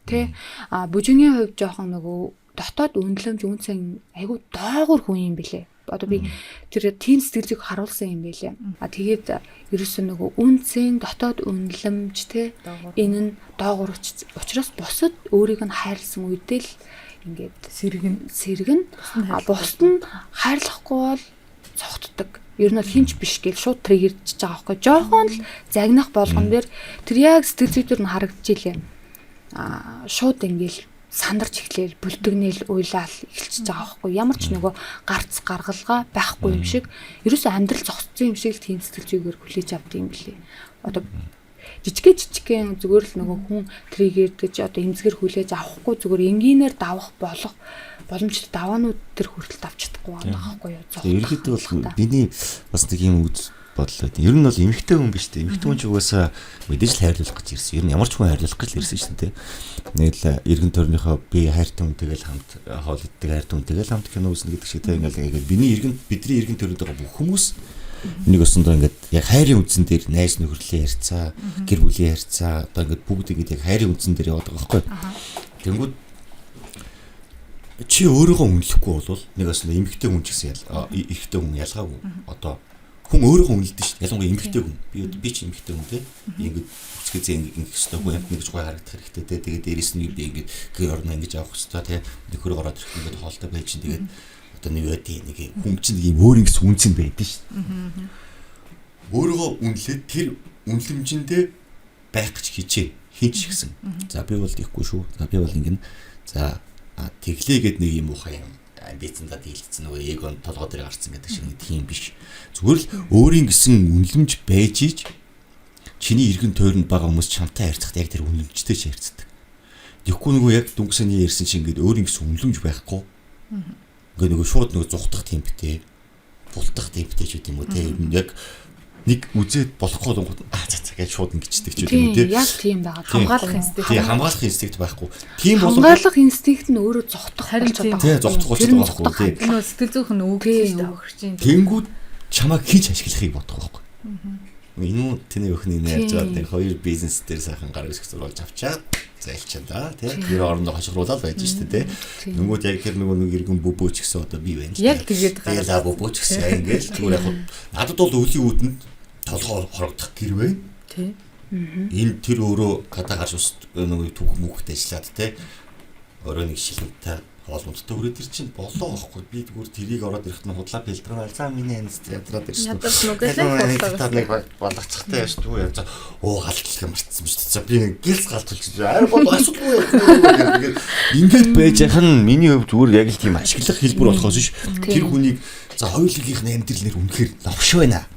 Speaker 2: Тэ? А бүжингийн хувьд жоохон нөгөө дотоод үнэлэмж үнцэн айгүй доогуур хүн юм билээ. Одоо би тэр тийм сэтгэл зүйг харуулсан юм байлээ. А тэгээд ерөөсөө нөгөө үнцэн дотоод үнэлэмж те энэ нь доогуур учраас бусад өөрийг нь хайрлсан үедээ л ингээд сэргэн. А бусд нь хайрлахгүй бол цогтдог. Ер нь бол хинч биш гэж шууд триггердчихэж байгаа байхгүй. Жохон л загнах болгон дээр тэр яг сэтгэл зүй дээр нь харагдчихилээ. А шууд ингээл сандарч эхлээл бүлдэгнээл уйлаал эхэлчихэж байгаа байхгүй. Ямар ч нөгөө гарц гаргалгаа байхгүй юм шиг ерөөсөө амьдрал зогссон юм шиг л тийм сэтгэл зүйгээр хүлээж авд юм билээ. Одоо жижигхэн зүгээр л нөгөө хүн триггердэж одоо эмзгэр хүлээж авахгүй зүгээр энгийнээр давах болох боломжтой даваанууд тэр хүртэл давж чадахгүй байгаа байхгүй юу.
Speaker 1: Ерөнхийдөө бол миний бас нэг юм үз бодлоо. Ер нь бол эмэгтэй хүн биш үү? Эмэгтэй хүн ч угаасаа мэдээж л хайрлах гэж ирсэн. Ер нь ямар ч хүн хайрлах гэж л ирсэн шүү дээ. Нэг л эргэн тойрныхоо би хайртай хүнтэйгээ л хамт хоол иддэг, хайртай хүнтэйгээ л хамт кино үзнэ гэдэг шиг те ингээл ингээд миний эргэн бидний эргэн тойронд байгаа бүх хүмүүс нэг өсөндөө ингээд яг хайрын үндсэн дээр найз нөхөрлийн харьцаа, гэр бүлийн харьцаа одоо ингээд бүгд ингээд яг хайрын үндсэн дээр яваад байгаа байхгүй. Тэнгүүд чи өөрийгөө үнэлэхгүй бол нэг өсөндөө эмэгтэй хүн ч гэсэн эрэгтэй хүн ялгаагүй. Одоо хүн өөрийгөө үнэлдэг шүү дээ. Ялангуяа эмэгтэй хүн. Би ч эмэгтэй хүн те. Би ингээд үсгэзээ ингэх ёстой, хүн амт нэгж гой харагдах хэрэгтэй те. Тэгээд дээрэс нь би ингээд гэр орно ингэж авах ёстой те. Нөхөр ороод ирэх ингээд хоолтой байж чинь тэгээд одоо нэг байдیں۔ Нэг хүн чинь нэг юм өөр ингэс үнцэн байдэн шүү дээ. Өөрийгөө үнэлээд тэр үнэлэмжиндээ байх гэж хичээ. Хин ч ихсэн. За би бол ихгүй шүү. За би бол ингэнэ. За тэглээ гэд нэг юм уухай юм амбицандаа дийлдсэн нөгөө эгон толгой дээр гарцсан гэдэг шиг нэг тийм биш. Зүгээр л өөрийн гэсэн үнэлэмж байж ич чиний эргэн тойронд байгаа хүмүүс чамтай харьцахад яг тэр үнэлэмжтэй ч харьцдаг. Тэгэхгүй нөгөө яг дүнсэний ярьсан чинь ингээд өөрийн гэсэн үнэлэмж байхгүй. Ингээд нөгөө шууд нөгөө зугтах темптэй, бултах темптэй ч гэдэм үү те. Яг нэг үзээд болохгүй л аа за за гэж шууд ингэчдэг ч юм уу те.
Speaker 2: Яг тийм байгаа.
Speaker 3: Хамгаалах инстинкт.
Speaker 1: Тийм, хамгаалах инстинкт байхгүй. Тийм
Speaker 2: бол хамгаалах инстинкт нь өөрөө зугтах болчиход байгаа.
Speaker 1: Тийм, зугтах болчиход байгаа байхгүй тийм.
Speaker 3: Энэ бол сэтгэл зүйх нь өгдөг шүү дээ хөрч чинь.
Speaker 1: Тэнгүүд чамайг хийж ашиглахыг бодох байхгүй. Энэ үү тэний өхний нэрж байгаа нэг хоёр бизнес дээр сайхан гар үсэх зурвалж авчаад зайлчаа да тий. Тэр орондоо хошигруулаад байж штэ тий. Нүгүүд яг тэр нөгөө нэг иргэн бөбөө ч гэсэн одоо би байна.
Speaker 3: Яг тэгээд
Speaker 1: гараад. Тэгэл бөбөө ч гэсэн ингээл зүгээр яг надад бол өвлийн үүдэнд толгой хорогдох гэр байна.
Speaker 3: Тий.
Speaker 1: Энэ тэр өөрөө гадаа гарч ус нөгөө түүх мөнхт ажиллаад тий. Орой нэг шилэнтэй хоолмодтой хүрээд ир чинь болоо байхгүй. Би зүгээр тэрийг ороод ирэхэд нь худлаа пэлтрэн за миний анз ядраад ирсэн.
Speaker 3: Ядарч
Speaker 1: нүгэлээ нэг болгоцохтой яаш түр яа. Оо галтлах юм мартсан шүү дээ. За би нэг гэлс галтуулчих. Арай бол асуудалгүй. Тэгээд ингээд байж яхан нь миний хувьд зүгээр яг л тийм ашиглах хэлбэр болохоос биш. Тэр хүнийг за хоёулынх нь амьдрал нэр үнэхээр новш байна.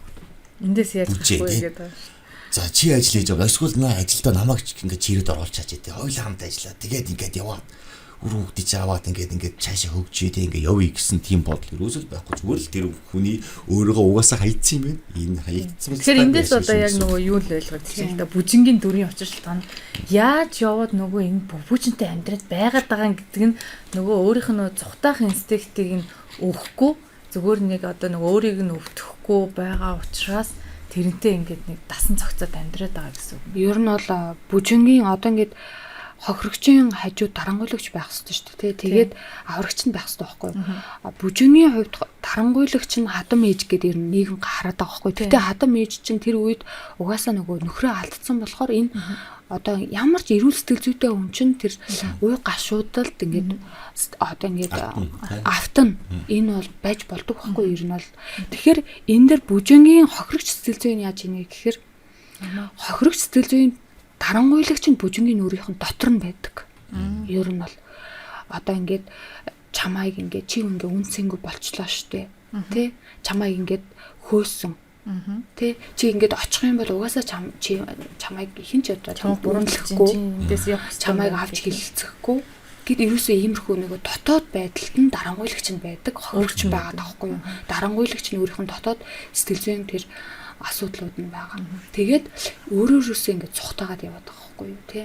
Speaker 3: Эндээс яаж гарахгүй гэдэг.
Speaker 1: За чи ажил хийж байгаа. Эсвэл наа ажилдаа намайг ингээд чирээд оруулчаач тий. Хоёулаа хамт ажиллаа. Тэгээд ингээд яваад үр хүүхдийг аваад ингээд ингээд цаашаа хөгжиж ингээд явъя гэсэн тийм бодол ерөөсөө байхгүй. Зүгээр л тэр хүний өөрийгөө угаасаа хаягдсан юм байна. Энэ хаягдсан.
Speaker 3: Тэгэхээр эндээс одоо яг нөгөө юу л ойлгож байна л да. Бүжингийн дүрийн учир шалтгаан нь яаж яваад нөгөө энэ бүбүүчэнтэй амьдраад байгаад байгаа гэдэг нь нөгөө өөрийнх нь зүхтаах инстинктийг нь өгөхгүй зүгээр нэг одоо нөгөө өөрийг нь өвдөхгүй байгаа учраас тэрнтэй ингээд нэг дасан цогцоод амьдраад байгаа гэсэн үг.
Speaker 2: Ер нь бол бүжингийн одоо ингээд Хохирогчийн хажуу дарангуйлагч байх ёстой шүү дээ. Тэгээд аврагч нь байх ёстой байхгүй юу? Бүжингийн хувьд дарангуйлагч нь хадам ээж гэдэг ер нь нийгэм хараад байгаа байхгүй юу? Гэхдээ хадам ээж чинь тэр үед угаасаа нөгөө нөхрөө алдсан болохоор энэ одоо ямар ч эрүүл сэтгэл зүйтэй хүн чинь тэр уу гашуудалд ингээд одоо ингээд автна. Энэ бол байж болдог байхгүй юу? Ер нь бол тэгэхээр энэ дэр бүжингийн хохирогч сэтгэл зүйн яаж ийнэ гэхээр хохирогч сэтгэл зүйн дарангуйлагч нь бүжингийн нүрийнх нь дотор нь байдаг. Ер нь бол одоо ингээд чамайг ингээд чи ингээ үнцэнгүй болчлоо штэ. Тэ? Чамайг ингээд хөөсөн. Тэ? Чи ингээд очих юм бол угаасаа чи чамайг хэн ч одоо
Speaker 3: буруумлахгүй,
Speaker 2: чамайг авч хилэлцэхгүй гэд ерөөсөө иймэрхүү нөгөө дотоод байдалд нь дарангуйлагч нь байдаг, хохирогч байгаа таахгүй юу? Дарангуйлагч нь өөрийнх нь дотоод сэтгэл зүйн тэр асуудлууд нь байгаа. Тэгээд өөрөөрөөсөө ингээд цухтаагаад яваад байгаа байхгүй юу, тий?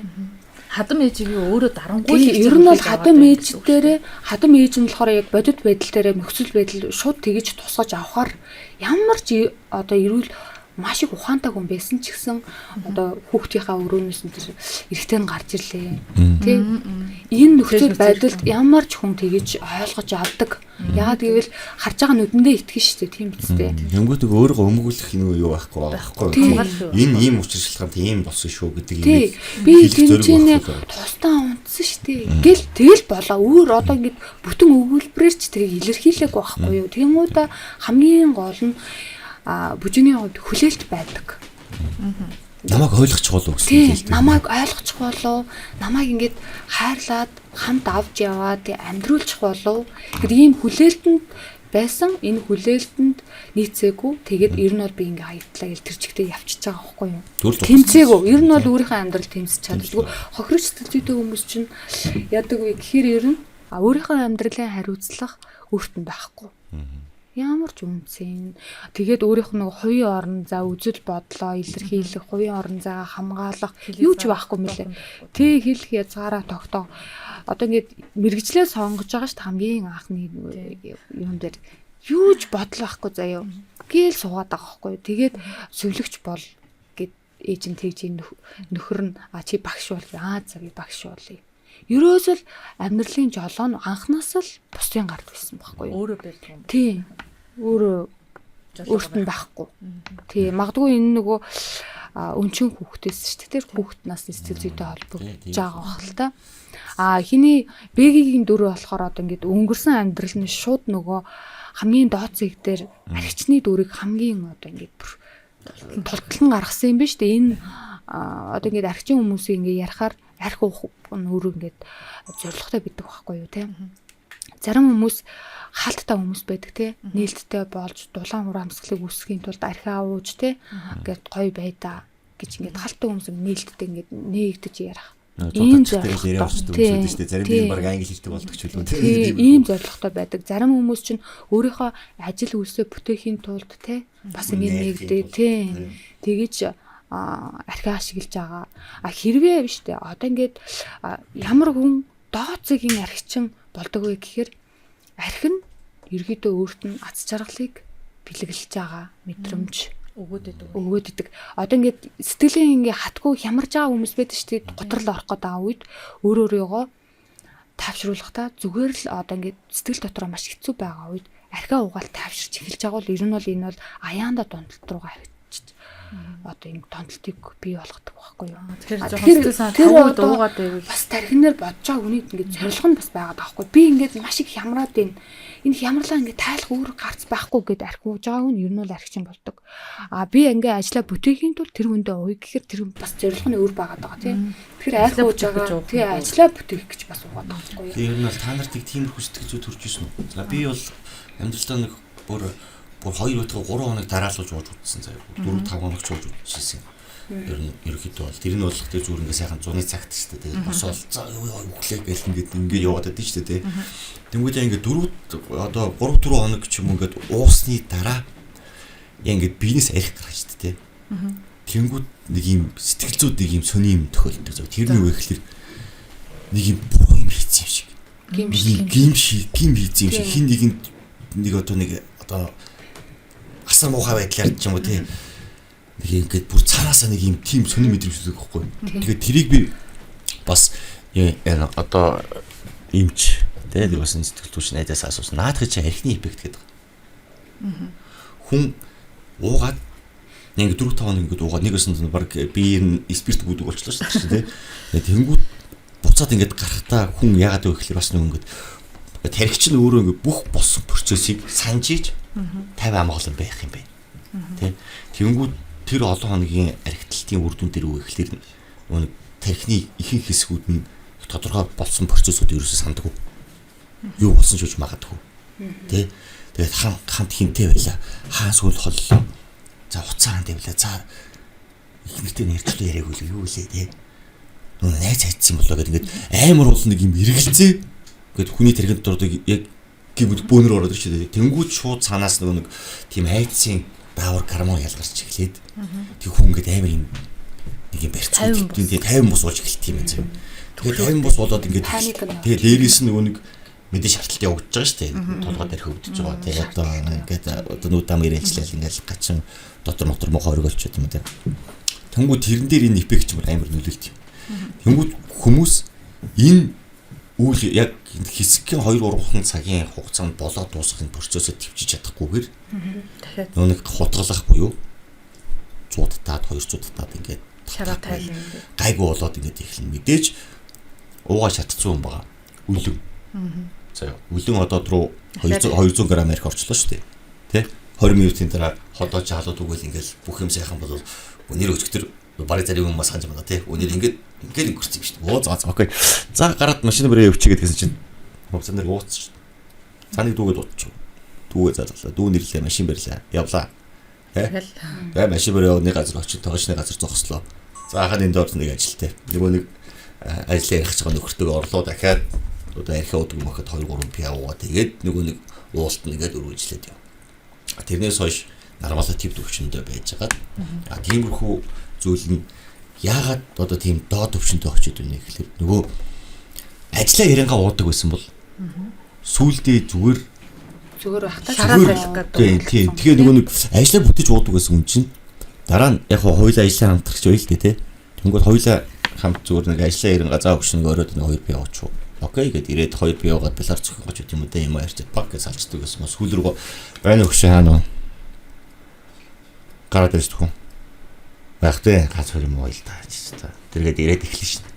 Speaker 3: Хадам ээжийг өөрөө дарангуйлагч.
Speaker 2: Ер нь бол хадам ээж дээрээ хадам ээж нь болохоор яг бодит байдал дээрээ нөхцөл байдал шууд тэгэж тусгаж авахар ямар ч одоо эрүүл маш их ухаантай хүн байсан ч гэсэн одоо хүүхдийнхаа өрөөнөөс нь тэр эрэгтэй нь гарч ирлээ. Тэ? Энэ нөхцөл байдалд ямар ч хүн тэгэж ойлгож авдаг. Яагаад гэвэл харж байгаа нүдэндээ итгэн шүү дээ, тийм биз дээ.
Speaker 1: Тэнгүүт өөрийгөө өмгөөлөх нэг юу байхгүй байхгүй. Энэ ийм учир шалтгаантай ийм болсон шүү гэдэг юм.
Speaker 2: Би тэмцээнэ тусдаа унтсан шүү дээ. Гэл тэгэл болоо. Өөр одоо ингэж бүтэн өгүүлбэрээр ч тэрийг илэрхийлээгүй байхгүй юу. Тэнгүүдэ хамгийн гол нь бүжиний хувьд хүлээлт байдаг.
Speaker 1: Намайг ойлгочих болов гэсэн
Speaker 2: үг л дээ. Намайг ойлгочих болов, намайг ингээд хайрлаад хамт авч яваад амьдруулчих болов гэдэг ийм хүлээлтэнд байсан. Энэ хүлээлтэнд нийцээгүй. Тэгээд ер нь бол би ингээ хаягдлаа гэл тэр чигтээ явчихж байгаа байхгүй юу? Тэмцээгүй. Ер нь бол өөрийнхөө амьдрал тэмцэж чаддаггүй. Хохирогч сэтгэл зүйтэй хүмүүс чинь яадаг вэ гэхээр ер нь өөрийнхөө амьдралын хариуцлага өөрт нь байхгүй. Ямар ч үнцэн. Тэгээд өөрийнх нь нэг хувийн орон зай, үзэл бодлоо илэрхийлэх, хувийн орон зайгаа хамгаалах юу ч байхгүй мөлий. Тэ хэлэх язгаараа тогтоо. Одоо ингээд мэрэгжлээ сонгож байгаа шүү дээ хамгийн анхны юм дээр юу ч бодол байхгүй заяа. Гээл суугаад байгаа байхгүй. Тэгээд зөвлөгч бол гэд ээж нь тэгж нөхөр нь а чи багш бол аа за би багш болъё. Ерөөсөл амьдралын жолоо нь анханаас л бусдын гард байсан байхгүй юу?
Speaker 3: Өөрөө барьдаг юм.
Speaker 2: Тийм. Өөрөө өөрт нь байхгүй. Тийм. Магадгүй энэ нөгөө өнчин хүүхдээс шүү дээ. Тэр хүүхд насны сэтгэл зүйтэй холбогдож байгаа бах л та. А хиний Бэгийн дүр болохоор одоо ингээд өнгөрсөн амьдрал нь шууд нөгөө хамгийн доод зэг дээр архичны дүрийг хамгийн одоо ингээд бүр тултлан гаргасан юм биш үү? Энэ одоо ингээд архичин хүмүүсийг ингээд ярихаар арх уух нь өөрөө ингээд зоригтой байдаг байхгүй юу те. Зарим хүмүүс хаалттай хүмүүс байдаг те. Нээлттэй болж дулаан хураамсгалыг үүсгэхийн тулд архиа ууж те. Ингээд гоё байдаа гэж ингээд хаалттай хүмүүс нээлттэй ингээд нээгдэж ярих.
Speaker 1: Ийм зорилготой хүмүүс шүү дээ. Зарим нэг баг англи хэлтэй болдог ч үлээ
Speaker 2: те. Ийм зорилготой байдаг. Зарим хүмүүс чинь өөрийнхөө ажил үйлсээ бүтээхийн тулд те бас ингээд нээгдээ те. Тэгэж архиа ашиглаж байгаа. А хэрвээ биш үү? Одоо ингээд ямар хүн доод зэгийн архичин болдог вэ гэхээр архи нь ерөөдөө өөрт нь аз жаргалыг бэлэглэж байгаа мэдрэмж
Speaker 3: өгөөд идэг.
Speaker 2: Өгөөд идэг. Одоо ингээд сэтгэлийн ингээ хатгүй хямарж байгаа хүмүүс байдаг шүү дээ. Готрол орох гээд байгаа үед өөр өөрийгөө тайвшруулахдаа зүгээр л одоо ингээд сэтгэл дотроо маш хэцүү байгаа үед архиа угаал тайвширч эхэлж байгаа бол ер нь бол энэ бол аяанда дунталт руугаа харагдчих. Одоо энэ донтолтыг бий болгодог байхгүй юу?
Speaker 3: Тэгэхээр жоохон сэтгэл санаа дуугаад байвал
Speaker 2: бас тархинаар бодож байгаа хүний ингээд зорилго нь бас байгаад байгаа байхгүй. Би ингээд маш их хямраад байна. Энэ хямрлаа ингээд тайлах өөр гарц байхгүй гэд архи ууж байгаа хүн ер нь бол архичин болдог. А би ингээд ажлаа бүтээхийн тулд тэр хүндээ ууя гэхээр тэр хүн бас зорилго нь өөр байгаад байгаа тийм. Тэгэхээр архи ууж байгаа тий ажлаа бүтээх гэж бас уугаад байгаа байхгүй юу?
Speaker 1: Ер нь бол та нарт тиймэрхүү сэтгэл зүй төрж ирсэн үү? За би бол амьдралдаа нэг бүр 2 удаа 3 хоног дараалуулж ууж үзсэн заяа. 4 5 хоног ч ууж үзсэн. Ер нь ерөөхдөө бол тэр нь болох тэр зүгээр ингээ сайхан зуны цагт шүү дээ. Тэгээд босоод за юу өглөө гэл ингээд ингээ яваад байдсан шүү дээ. Тэнгүүдээ ингээ 4 одоо 3 4 хоног ч юм уу ингээд уусны дараа яа ингээд биенээс арих гарч шүү дээ. Тэнгүүд нэг юм сэтгэл зүйд нэг юм сони юм тохиолддог. Тэр нь юу вэ гэхэлэр нэг юм буруу юм хийсэн юм шиг. Гимшиг гим хийсэн юм шиг хин нэг нэг одоо нэг одоо асар муухай байдлаар ч юм уу тий. Нэг ингээд бүр цаанаасаа нэг юм тийм сонир мэдрэмж үзэх байхгүй. Тэгээд тэрийг би Бас одоо эмч тэ тэр бас сэтгэл түвш найзаас асуусан. Наадах чи архины эффект гэдэг. Хүн уугаад нэг 4 5 хоног ингээд уугаад нэг өсөнд баг би энэ спирт гүдэг болчлоо шүү дээ тэ. Тэнгүүд буцаад ингээд гарахтаа хүн яагаад вэ гэхэлэр бас нэг ингээд тархич нь өөрөө ингээд бүх болсон процессыг санаж иж 50 амгалан байх юм байна. Тэ. Тэнгүүд тэр олон хоногийн архиталтын үр дүн дээр үү гэхэлэр нөгөө тархины ихэнх хэсгүүд нь тодорхой болсон процессууд ерөөсөө сандаггүй. Юу болсон ч үж магадгүй. Тэ. Тэгээд хамт хинтэй байлаа. Хаан сүүл холлоо. За хуцаа хаан тавилаа. За их нэртэй нэрчлээ яриаг үл юу лээ тэ. Нөгөө найз хайцсан болоо гэдэг ингээд амар бол нэг юм эргэлзээ. Ингээд хүний тархинд дурдаг яг гимүүд бөөнөр ороод ирж дээ. Тэнгүүд шууд цаанаас нөгөө нэг тийм айдсын даавар гормон ялгарч эхлээд тэг хүн ингээд амар юм нэг юм барьцгүй тийм 50 бус болж эхэлт юм байна. Тэгээд 50 бус болоод ингээд тэгээд дээрээс нь нөгөө нэг мэдээ шаардлагатай явагдаж байгаа шүү дээ. Толгой дээр хөвдөж байгаа. Тэгээд одоо ингээд одоо нүд ам ирэлжлээл ингээд гачин дотор мотор мохоо оргиолч юм дээ. Тэнгүүд тэрэн дээр энэ эффект ч амар нөлөөлт юм. Тэнгүүд хүмүүс энэ үйл яг хэсгийн 2 3 цагийн хугацаанд болоод дуусах энэ процессыг төвчиж чадахгүйгээр
Speaker 3: дахиад
Speaker 1: нөгөө нэг хутгалах буюу 100 татаад 200 татаад ингээд
Speaker 3: шараа тайлна.
Speaker 1: Гайгүй болоод ингээд эхэлнэ. Мэдээж уугаа шатцсан юм байгаа. Үлэн. За үлэн одоо руу 200 г арх орчлоо шүү дээ. Тэ? 20 минутын дараа ходоо жаалууд өгөөл ингээд бүх юм сайхан болол өнөр өчгөр барыг зарим хүмүүс санаж байна тий. Өнөр ингээд ингээд өнгөрсөн юм шүү дээ. Оо за за окей. За гараад машин бүрээ явчих гэдгийгсэн чинь хугацаан дээр ууцсан шүү дээ. За нэг дүүгээ дуудчих. Дүүгээ зарлаа. Дүү нэрлээ машин барьлаа. Явлаа. Тэ? Тэгээ машин барь явны газар очиж тоошны газар зогслоо. За хахад энд орсон нэг ажилтай. Нөгөө нэг ажлаа ярих гэж байгаа нөхөртөө орлоо дахиад одоо архи уудаг мөхөд 2 3 пи уугаа тэгээд нөгөө нэг уулт нэгээд өргөжлээд яв. Тэрнээс хойш нормалатив төвшөндөө байж байгаа. А тиймэрхүү зүйл нь яагаад одоо тийм доод төвшөндөө очиод байна гэхэлэр нөгөө ажлаа ярингаа уудаг байсан бол сүүлдээ зүгээр
Speaker 2: зүгээр байхдаа
Speaker 3: шараа тайлах гэдэг.
Speaker 1: Тийм. Тэгэхээр нөгөө нэг ажлаа бүтэж уудаг байсан хүн чинь дараа нь яг хоёулаа ажлаа хамтрагч байл дээ тий. Тэнгүүд хоёулаа хамт зүгээр нэг ажлаа ярингаа заа өгш нэг оройд нэг 2 пи уучих. Окей гэд ирээд 2 пи уугаад талаар цохин гоч юм уу юм ярьчаад баг гэж салчдаг гэсэн. Сүүл рүү байна өгш хаана вэ? Гараад ирсэн хүн. Байх тий гац хоёр юм уу л та. Тэргээд ирээд эхэлнэ шин.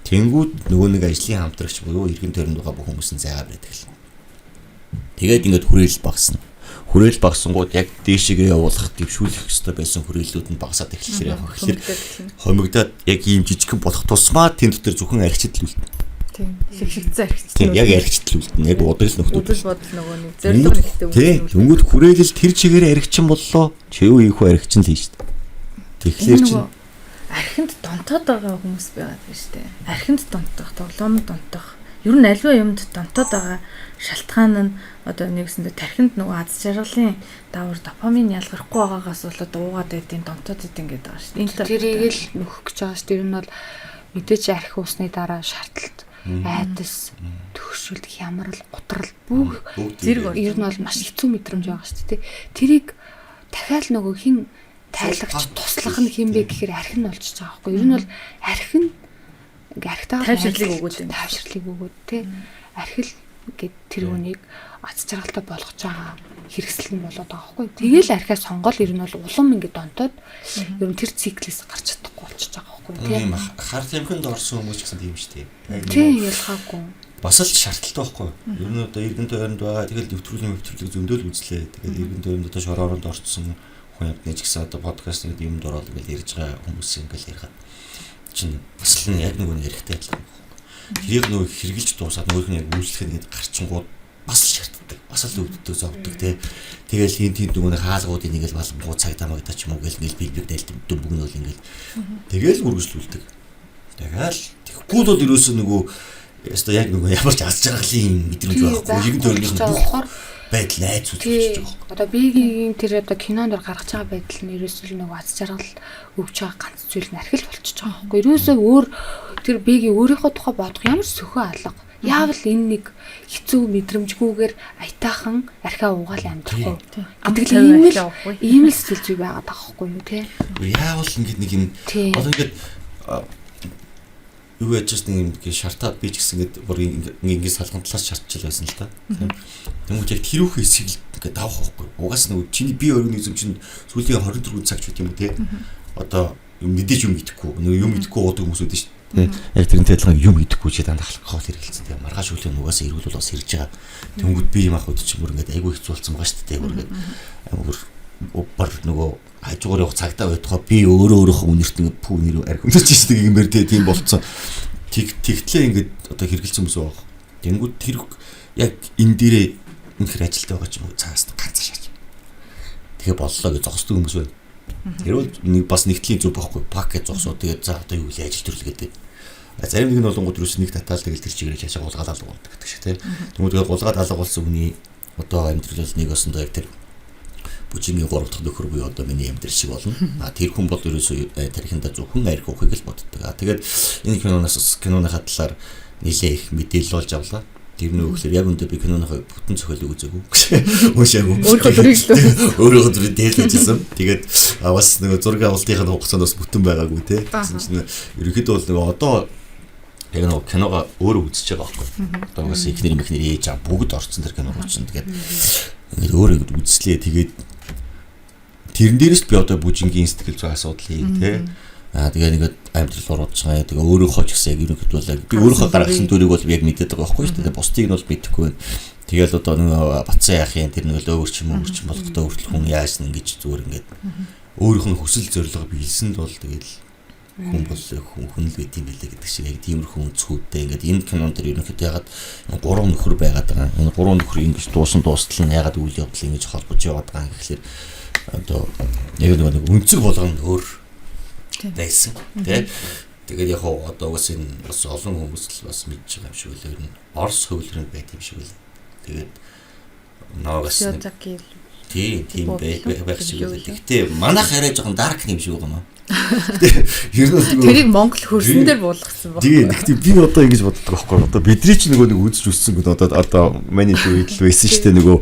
Speaker 1: Тэнгүүд нөгөө нэг ажлын хамтрагч буюу эргэн тойронд байгаа бүх хүмүүс нь зайгаа бариад эхэлнэ. Тэгээд ингээд хүрээл багасна. Хүрээл багасангууд яг дээшээгээ явуулах дэвшүүлэх ёстой байсан хүрээлүүд нь багасаад эхлэхээр яг тэгэхээр хомигдоод яг ийм жижигхэн болох тусмаа тэн дотор зөвхөн архичдал үлдэнэ.
Speaker 3: Тийм. Шигшигдсэн архичдал.
Speaker 1: Тийм, яг архичдал үлдэнэ. Яг удаг л нөхдүүд.
Speaker 3: Удал бодол нөгөө нэг зорилго нэгтэй
Speaker 1: үлдэнэ. Тийм. Тэнгүүд хүрээлэл тэр чигээр архичин боллоо. Чи юу ийхүү архичин л хийж шүү дээ. Тэгэхээр чи
Speaker 3: архинд донтоод байгаа хүмүүс байгаа юм шүү дээ. Архинд донтох, тоглоомд донтох, ер нь аливаа юмд донтоод байгаа шалтгаан нь одоо нэгсэндээ тархинд нөгөө аз жаргалын даавар допамин ялгархгүй байгаагаас болоод уугаад байдیں، донтоод байдیں гэдэг байгаа шүү дээ.
Speaker 2: Энэ тэрийг л нөхөх гэж байгаа шүү дээ. Ер нь бол мэдээч архи уусны дараа шаардлагат айдас, төгшөлт, хямрал, гутрал бүх
Speaker 3: зэрэг
Speaker 2: ер нь бол маш хэцүү мэдрэмж байгаа шүү дээ. Тэрийг дахиад нөгөө хин тайлагч туслах нь хин бэ гэхээр архи нь болчихж байгаа байхгүй. Ер нь бол архи нь ингээ архитайгаа
Speaker 3: тайвширлыг өгөөд
Speaker 2: байна. Тайвширлыг өгөөд тий. Архил ингээд тэр хүнийг аз жаргалтай болгож байгаа хэрэгсэл нь болоод байгаа байхгүй. Тэгэл архиа сонгоол ер нь бол улам ингээд донтоод ер нь тэр циклээс гарч чадахгүй болчихж байгаа байхгүй тий.
Speaker 1: Тийм хар тамхинд орсон хүмүүс ч гэсэн тийм шүү дээ.
Speaker 2: Тийм ялгаагүй.
Speaker 1: Бас л шаардлагатай байхгүй. Ер нь одоо эргэн тойронд байгаа тэгэл нэвтрүүлэг зөндөл үзлээ. Тэгээд эргэн тойронд одоо шороонд орсон хүн явдны ч гэсэн одоо подкаст нэг юмд ороод ингээл ярьж байгаа хүмүүс ингээл яриад чинь бас л яг нөгөө ярихтай адилхан. Тэрийг нөгөө хэрглэж дуусаад нөгөөх нь яг үйлчлэх нь гарчингууд бас л шаарддаг. Бас л өвддөг, зовдөг тий. Тэгэл хин тэнд нөгөө нэг хаалгуудын нэг л балангуу цагдаа магдаа ч юм уу гэл ингээл биг биг дайлт дүмбгнөөл ингээл тэгэл үргэлжлүүлдэг. Тэгэл тэгэхгүй бол ерөөсөө нөгөө ёстой яг нөгөө ямар ч аз жаргалын мэдрэмж байхгүй. Иргэн тойрны бүх байдал найз үзүүлж байгаа байхгүй.
Speaker 2: Одоо биегийн тэр одоо кинонд гаргаж байгаа байдал нь ерөөсөө л нөгөө аз жаргал өгч байгаа ганц зүйл нь архил болчихж байгаа байхгүй. Ерөөсөө өөр тэр биегийн өөрийнхөө тухай бодох ямар ч сөхөө алга. Яавал энэ нэг хэцүү мэдрэмжгүйгээр аятайхан архиа уугаал амьдрах уу гэдэг л ийм л сэтгэл зүй байгаад байгаа байхгүй юу те.
Speaker 1: Яавал ингээд нэг юм одоо ингээд юу яаж ч нэг юм шартаад би ч гэсэн ингээд бүр ингэ салган талаас шартчил байсан л та. Тэнгүүт яг тэрүүх хэсгийг ингээд давах байхгүй. Угаас нэг чиний бие организм чинь сүүлийн 24 цаг ч үт юм уу те. Одоо мэдээж юм идэхгүй. Нэг юм идэхгүй уудаг хүмүүс үүдэн шүү дээ. Яг тэрнтэй адилхан юм идэхгүй чи дандаа алкогол хэрэгэлсэн. Тэгээ маргааш өглөө нугасаа эрүүл бол бас ирж байгаа. Тэнгүүд би юм ах үд чинь бүр ингээд айгүй хэцүү болсон байгаа шүү дээ. Бүр ингээд бүр бар нөгөө хажуугаар явах цагтаа байтугай би өөрөө өөрийнхөө үнэрт ингээд пүү нэр арх өмсөж шүү дээ гэмээр те тийм болцсон. Тэгтлээ ингээд одоо хэрэгэлсэн хүмүүс байгаа. Тэнгүүд тэр яг энэ дээрээ үнэхэр ажилтаа байгаа ч юм уу цаас ганцаа шаач. Тэгээ боллоо гэж зогсдог хүмүүс байна. Тэр бол нэг бас нэг төрлийн зүг байхгүй. Пак гэж зогсоо тэгээд за одоо юу гэлээ ажил төрөл гэдэг. Зарим нэг нь болонгууд юус нэг татаал тэгэл тэр чигээр чаашаа гулгаад алга болдог гэдэг шиг тийм. Тэгмүүд тэгээ гулгаад алга болсон хүний одоо амьдрал бол нэг осондоо яг тэр бүжингийн 3 дахь нөхөр буюу одоо миний амьдрал шиг болно. А тэр хүн бол ерөөсөө тархиндаа зөвхөн арх уухыг л боддог. А тэгээд энэ киноноос бас киноныхаа талаар нэлээ их мэдээлэл олж авлаа. Тэр нь өгөхлөөр яг үндэ би киноныхоо бүтэн зохиолыг үзээгүй. Уншаагүй.
Speaker 3: Өөрийнхөө дүрийг л
Speaker 1: өөрийнхөө дүрийг дээлжсэн. Тэгээд бас нөгөө зураг авалтын хугацаанд бас бүтэн байгаагүй те. Тэгсэн чинь ерөнхийдөө бол нөгөө одоо яг нөгөө киногоо өөрөө үзэж байгаа байхгүй. Одоо угаасаа эхнэр мэхнэр ээж аа бүгд орцсон тэр кино руу чинь тэгээд ингээд өөрөө ингээд үзслээ. Тэгээд тэрэн дээрээс би одоо бүжингийн сэтгэл зүйн асуудлыг те. Аа тэгээ нэгэд амьдрал оруулж байгаа. Тэгээ өөрийнхөө ч гэсэн яг ерөнхийдөө бол би өөрийнхөө гаргасан дүрийг бол яг мэдээд байгаа байхгүй шүү дээ. Бусдыг нь бол мэдэхгүй байна. Тэгэл одоо нэг батсан яах юм тэр нэг л өөр ч юм өөр ч болохтой хүртэл хүн яаж ингэж зүгээр ингээд өөрийнх нь хүсэл зорилго биелсэнд бол тэгэл хүн бол хүн хүн л байт юм билээ гэдэг шиг яг тиймэрхүү өнцгүүдтэй ингээд энэ кинон дээр ерөнхийдөө ягаад гурван нөхөр байгаад байгаа. Энэ гурван нөхөр ингэж дуусан дуустал нь ягаад үйл явдал ингэж холбож яваад байгаа юм гэхэлэр одоо яг нэг өнцөг болгоно өөр байсан тий. Тэгээд яг хоо одоо угаас энэ бас олон хүмүүс л бас мэдж байгаа юм шиг үлээ. Ер нь Орос хувилбар байт юм шиг үлээ. Тэгээд наагаас тий тийм байх шиг үлээ. Гэхдээ манайх арай жоохон dark юм шиг байгаа юм. Ер нь бол
Speaker 3: тэрийг Монгол хөрсөн дээр буулгасан баг.
Speaker 1: Тийм. Гэхдээ би одоо ингэж боддог байхгүй. Одоо бидний ч нөгөө нэг үзэж өссөн гот одоо миний үед л байсан шүү дээ нөгөө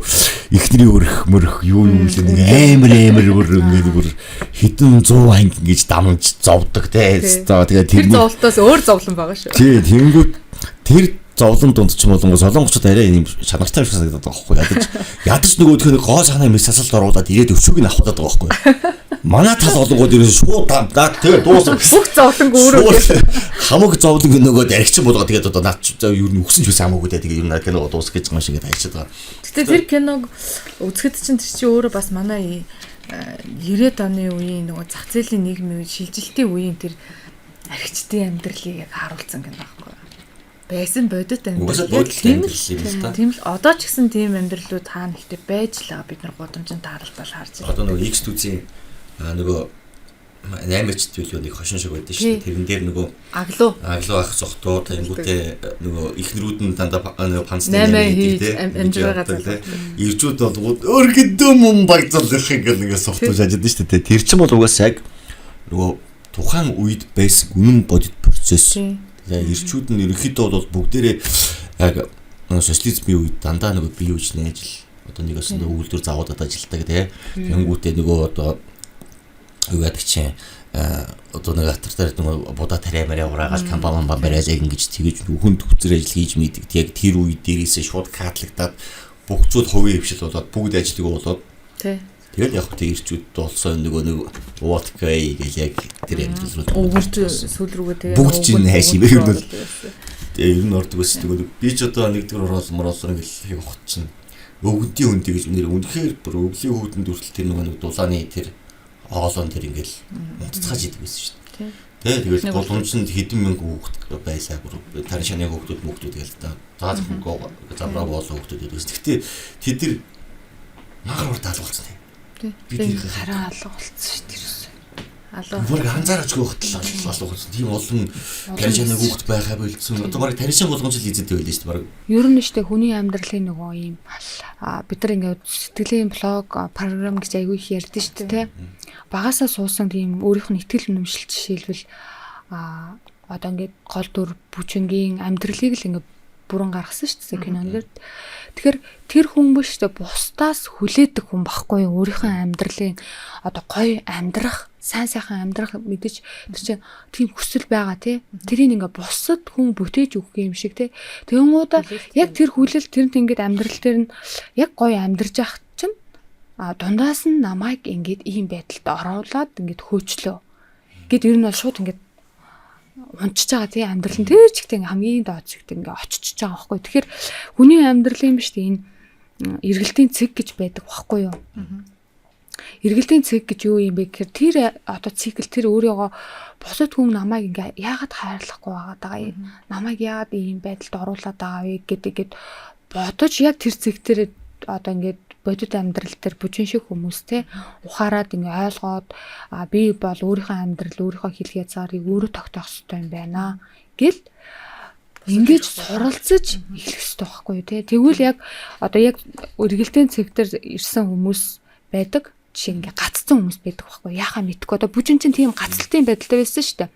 Speaker 1: эхнэрийн өрх мөрөх юу юу лээ нэг амар амар бүр ингээд бүр хэдэн 100 анги ингэж дамж зовдөг те. За тэгээд
Speaker 3: тэр зовлтоос өөр зовлон байгаа шүү.
Speaker 1: Тий, тэнгүүт тэр зовлон дунд ч юм уу солонгочууд арай юм чанартай юм шиг санагдаад байгаа байхгүй. Ядаж нөгөөх нь гоо санаа мэс асалт оруулаад ирээд өчүүг нь авахудаад байгаа байхгүй. Манай тал олонгууд ерөөс шууд даа тэгээ дуусах.
Speaker 3: Бүх зовлонг өөрөө
Speaker 1: хамаг зовлонг нөгөө даригчин болгоо тэгээд одоо наад ер нь өгсөн ч байсан хамаагүй дээ тэгээд ер нь кино дуусах гэж байгаа юм шиг ингээд хайчаад байгаа.
Speaker 3: Гэтэ тэр киног үзэхэд чинь тэр чинь өөрөө бас манай 90-ад оны үеийн нөгөө зах зээлийн нийгмийн үе шилжилтийн үеийн тэр архичдын амьдралыг яг харуулсан кино байхгүй байсан бодит
Speaker 1: амьдрал. Тийм л
Speaker 3: тийм л одоо ч гэсэн тийм амьдралууд хаана ихтэй байж л байгаа бид нар гудамжинд тааралдал харж
Speaker 1: байна. Одоо нөгөө X дүзийн нөгөө 8 ч төлөө нэг хошин шиг байдаг шүү дээ. Тэрэн дээр нөгөө
Speaker 3: аглуу
Speaker 1: ах зогтуу тэнгүүтээ нөгөө эхнэрүүд нь дандаа нөгөө панцны
Speaker 3: 8 хийдэг тийм амжиргаа залуу.
Speaker 1: Иржүүд болгоод өргөдөө мөн баг залах ингээл ингээ согтуу шажид шүү дээ. Тэр чинь бол угаасаа яг нөгөө тухайн үед байсан үнэн бодит процесс. Тэгээ ирчүүд нь ерөнхийдөө бол бүгдээрээ яг социализмын үед дандаа нөгөө бие хүчний ажил одоо нэг өсөндөө үйлдвэр завуудад ажилтдаг тий. Тэнгүүтээ нөгөө одоо юу яадаг чинь одоо нэг атар дээр нөгөө будаа тариа мария ураагаал компани мамба бариад яг ингэж тэгэж хүнд хүзэр ажил хийж мэддэг. Яг тэр үе дээрээсээ шууд кадлагдаад бүх зүйл хувийн хвшил болоод бүгд ажилтг болоод
Speaker 3: тий.
Speaker 1: Тэгэл яг хөтэ ирчүүд дуулсан нөгөө нэг водка гэл яг тэр амьдрал руу
Speaker 3: өвөрч сүүл рүүгээ тэгээ
Speaker 1: бүгд чинь хайш юм ер нь бол тэгээ ер нь ордог байсан нөгөө би ч одоо нэгдүгээр орол морол ингээл явах чинь өвгөдийн хүндий гэж нэр үнэхээр бүр өвлийн хүүтэнд хүртэл тэр нөгөө нэг дулааны тэр хоолон тэр ингээл унтцгааж идэг байсан шүү дээ. Тэ тэгэл гудамжинд хэдэн мянган хүүхэд байлаа бүр тарын шаны хүүхдүүд мөхтүүд тэгэл та заа замраа боолоо хүүхдүүд байдаг. Гэхдээ тэд нар мангар урд алга болсон тийм.
Speaker 2: Би тэр хараа алга болцсон шүү дээ.
Speaker 3: Алга.
Speaker 1: Бүр анзаарч хөөхтөл алга болсон. Тийм олон тарин шаны хүүхд байхаа болцсон. Одоо бараг тарин шан болгоомжл эзэдтэй байлаа шүү дээ бараг.
Speaker 2: Ер нь шүү дээ хүний амьдралын нөгөө ийм бид нар ингээд сэтгэлийн блог програм гэж айгүй их ярьдэн шүү дээ. Багасаа суусан тийм өөрийнх нь итгэл үнэмшил жишээлбэл одоо ингээд гол дүр бүчингийн амьдралыг л ингээд бүрэн гаргасан шүү дээ кинон дээр. Тэгэхээр тэр хүн биш үү, бусдаас хүлээдэг хүн баггүй юу? Өөрийнхөө амьдралын одоо гоё амьдрах, сайн сайхан амьдрах мэдээж тэр чинь тийм хүсэл байгаа тий. Тэрийг ингээ бусад хүн бүтээж өгөх юм шиг тий. Тэгэнгүүтээ яг тэр хүлээлт тэрнт ингээд амьдрал дээр нь яг гоё амьдарч явах чинь дундаас нь намайг ингээд ийм байдалд оруулаад ингээд хөөчлөө. Гэт ер нь бол шууд ингээд унчиж байгаа тий, амьдрал нь тэр чигт ингээ хамгийн доод чигт ингээ очиж байгаа байхгүй. Тэгэхээр хүний амьдрал юм биш тий, энэ эргэлтийн цэг гэж байдаг байхгүй юу? Эргэлтийн цэг гэж юу юм бэ гэхээр тэр одоо цикл тэр өөрийгөө бусад хүн намайг ингээ яагаад хайрлахгүй байгаад байгаа юм? Намайг яагаад ийм байдалд оруулаад байгаа вэ гэдэг ингээд бодож яг тэр цэг дээр одоо ингээд бодит амьдрал дээр бүжин шиг хүмүүс те ухаарад ингээ ойлгоод би бол өөрийнхөө амьдрал өөрийнхөө хил язгаарыг өөрөө тогтоох ёстой юм байна гэл ингэж суралцаж эхлэх ёстой байхгүй юу те. Тэгвэл яг одоо яг эргэлтийн цэг дээр ирсэн хүмүүс байдаг. Жишээ ингээ гаццсан хүмүүс байдаг байхгүй яхаа мэдгүй. Одоо бүжин чинь тийм гацалтын байдалтай байсан шүү дээ.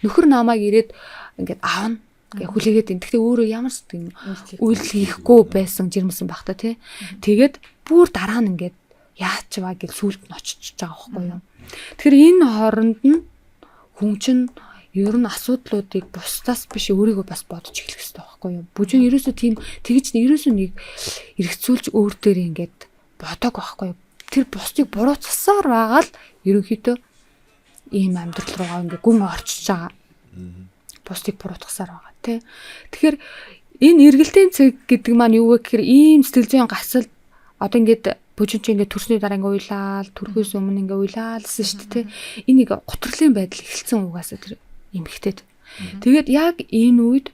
Speaker 2: Нөхөр намайг ирээд ингээд аавна гэ хүлээгээд энэ. Гэхдээ өөрөө ямар ч тийм үйлдэл хийхгүй байсан жирэмсэн байх та тий. Тэгээд бүр дараа нь ингээд яач вэ гэж сүулт нь очиж байгаа байхгүй юу. Тэгэхээр энэ хооронд нь хүн чинь ер нь асуудлуудыг бусдаас биш өөрийгөө бас бодож эхлэх хэрэгтэй байхгүй юу. Бүжин ерөөсөө тийм тэгж ерөөсөө нэг эргцүүлж өөр дээр ингээд бодог байхгүй юу. Тэр бусдыг буруутгасаар байгаа л ерөнхийдөө ийм амьдрал руугаа ингээ гүн орчиж байгаа. Бусдыг буруутгасаар байгаа тий. Тэгэхээр энэ эргэлтийн цэг гэдэг маань юу вэ гэхээр ийм сэтгэл зүйн гацал одоо ингээд бүжин чи ингээд төрсний дараа ингээ уйлаал, төрхөөс өмнө ингээ уйлаалсан шүү дээ тий. Энэ нэг гутралын байдал эхэлсэн угаасаа тэр эмэгтэйд. Тэгээд яг энэ үед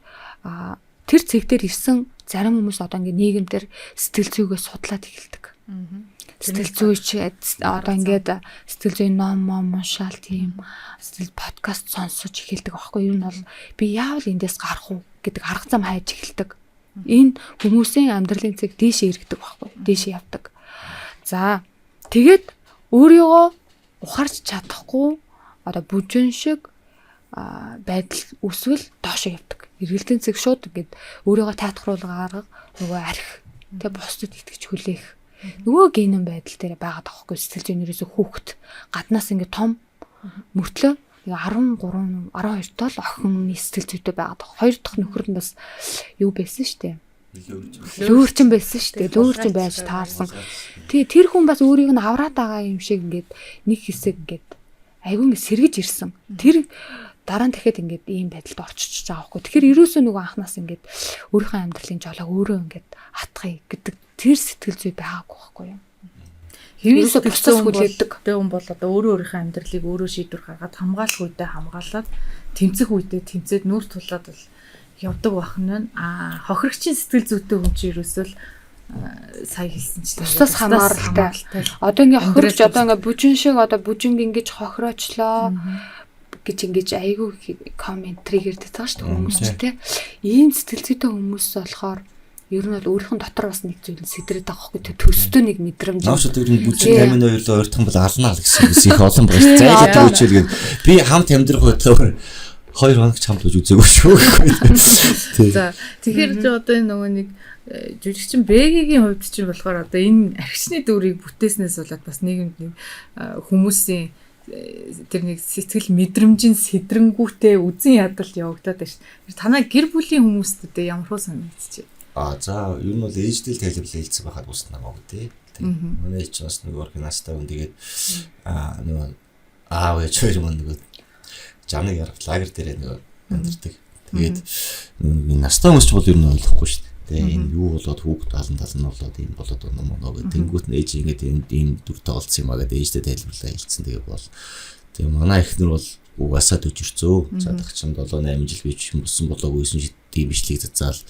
Speaker 2: тэр цэг дээр ирсэн зарим хүмүүс одоо ингээ нийгэмдэр сэтгэл зүйгээ судлаад эхэлдэг. Сэтгэл зүйч одоо ингээд сэтгэл зүйн ном мом уншаал тийм сэтгэл подкаст сонсож эхэлдэг аахгүй юу. Ер нь бол би яавал эндээс гарах уу гэдэг арга зам хайж эхэлдэг. Энэ хүмүүсийн амьдралын цэг дээшээ эргэдэг байхгүй, дээшээ явдаг. За тэгээд өөрийгөө ухаарч чадахгүй одоо бүжин шиг байдал үүсвэл доошоо явдаг. Эргэлтийн цэг шууд ингээд өөрийгөө тайтгаруулга арга нөгөө арх тэг бусдад итгэж хүлээх нөгөө генэн байдал дээр байгаад байгаа хгүй. Сэтгэл зүйн ерөөсө хүүхэд гаднаас ингээд том мөртлөө 13 12 тол охины сэтгэл зүйтэй байгаад байгаа. Хоёр дахь нөхөр нь бас юу байсан штэ. Лөөрчин байсан штэ. Лөөрчин байж таарсан. Тэгээ тэр хүн бас өөрийг нь авраад байгаа юм шиг ингээд нэг хэсэг ингээд айгүй ингээд сэргэж ирсэн. Тэр дараа нь дахиад ингээд ийм байдалд орчиж байгаа байхгүй. Тэгэхээр ерөөсөө нөгөө анхнаас ингээд өөрийнхөө амьдралын жолоог өөрөө ингээд атгая гэдэг тэр сэтгэл зүй байгаагүй байхгүй юу.
Speaker 3: Ерөөсөө бусдаас хүлээдэг. Тэр хүн бол одоо өөрөө өөрийнхөө амьдралыг өөрөө шийдвэр гаргаад хамгаалах үедээ хамгаалаад тэмцэх үедээ тэмцээд нүүр тулаад бол явдаг байх нь байна. Аа хохирогчийн сэтгэл зүйтэй хүн чинь ерөөсөө л сая хэлсэн чинь
Speaker 2: бусдаас хамааралтай. Одоо ингээ хохирогч одоо ингээ бүжин шиг одоо бүжинг ингэж хохироочлоо гэж ингэж айгүй коммент триггердэг байгаа шүү дээ хүмүүс ч тий. Ийм сэтгэл зүйтэй хүмүүс болохоор ер нь бол өөрийнх нь дотор бас нэг зүйл сэтрээд байгаа байхгүй тий. Төстэй нэг мэдрэмж.
Speaker 1: Наач тэр нь бүжин 82 лөө ойртох бол алнаа л гэсэн их олон байгаа шүү. Зайлаад өгчээл гээд би хамт амьдрах бодлоор 2 хоног ч хамт үж үзээгүй шүү.
Speaker 3: За тэгэхээр чи одоо энэ нөгөө нэг жүжигчин Бэгийн хувьд чинь болохоор одоо энэ архичны дүрийг бүтээснээс болоод бас нийгэмд нэг хүмүүсийн тэр нэг сэтгэл мэдрэмжийн сэдрэнгүүтээ үзэн ядалт явагдаад байна шүү. Тэр танай гэр бүлийн хүмүүст одоо ямар хөө санагдчих.
Speaker 1: Аа за ер нь бол ээжтэй л тайлбарлаа хэлсэн байхад бус намайг тий. Манай ээж бас нэг оргинастай хүн тэгээд нөгөө аав ээж хоёр маань нөгөө жамныг ярах лагер дээр нөгөө амьдардаг. Тэгээд нөгөө настай хүмүүс ч бол ер нь ойлгохгүй шүү дээ. Тэгээ энэ юу болоод хүүхэд алан тал нь болоод ийм болоод байна мөн гэх тэнгуут нь ээж ингээд ийм дүртэй олцсон юм а гэдэг ээжтэй тайлбарлаа хэлсэн. Тэгээ бол тэгээ манай эхнэр бол угаасаа төжирцөө. Задах чинь 7 8 жил би ч юм болсон болоогүй 9 жил бичлэг зазаал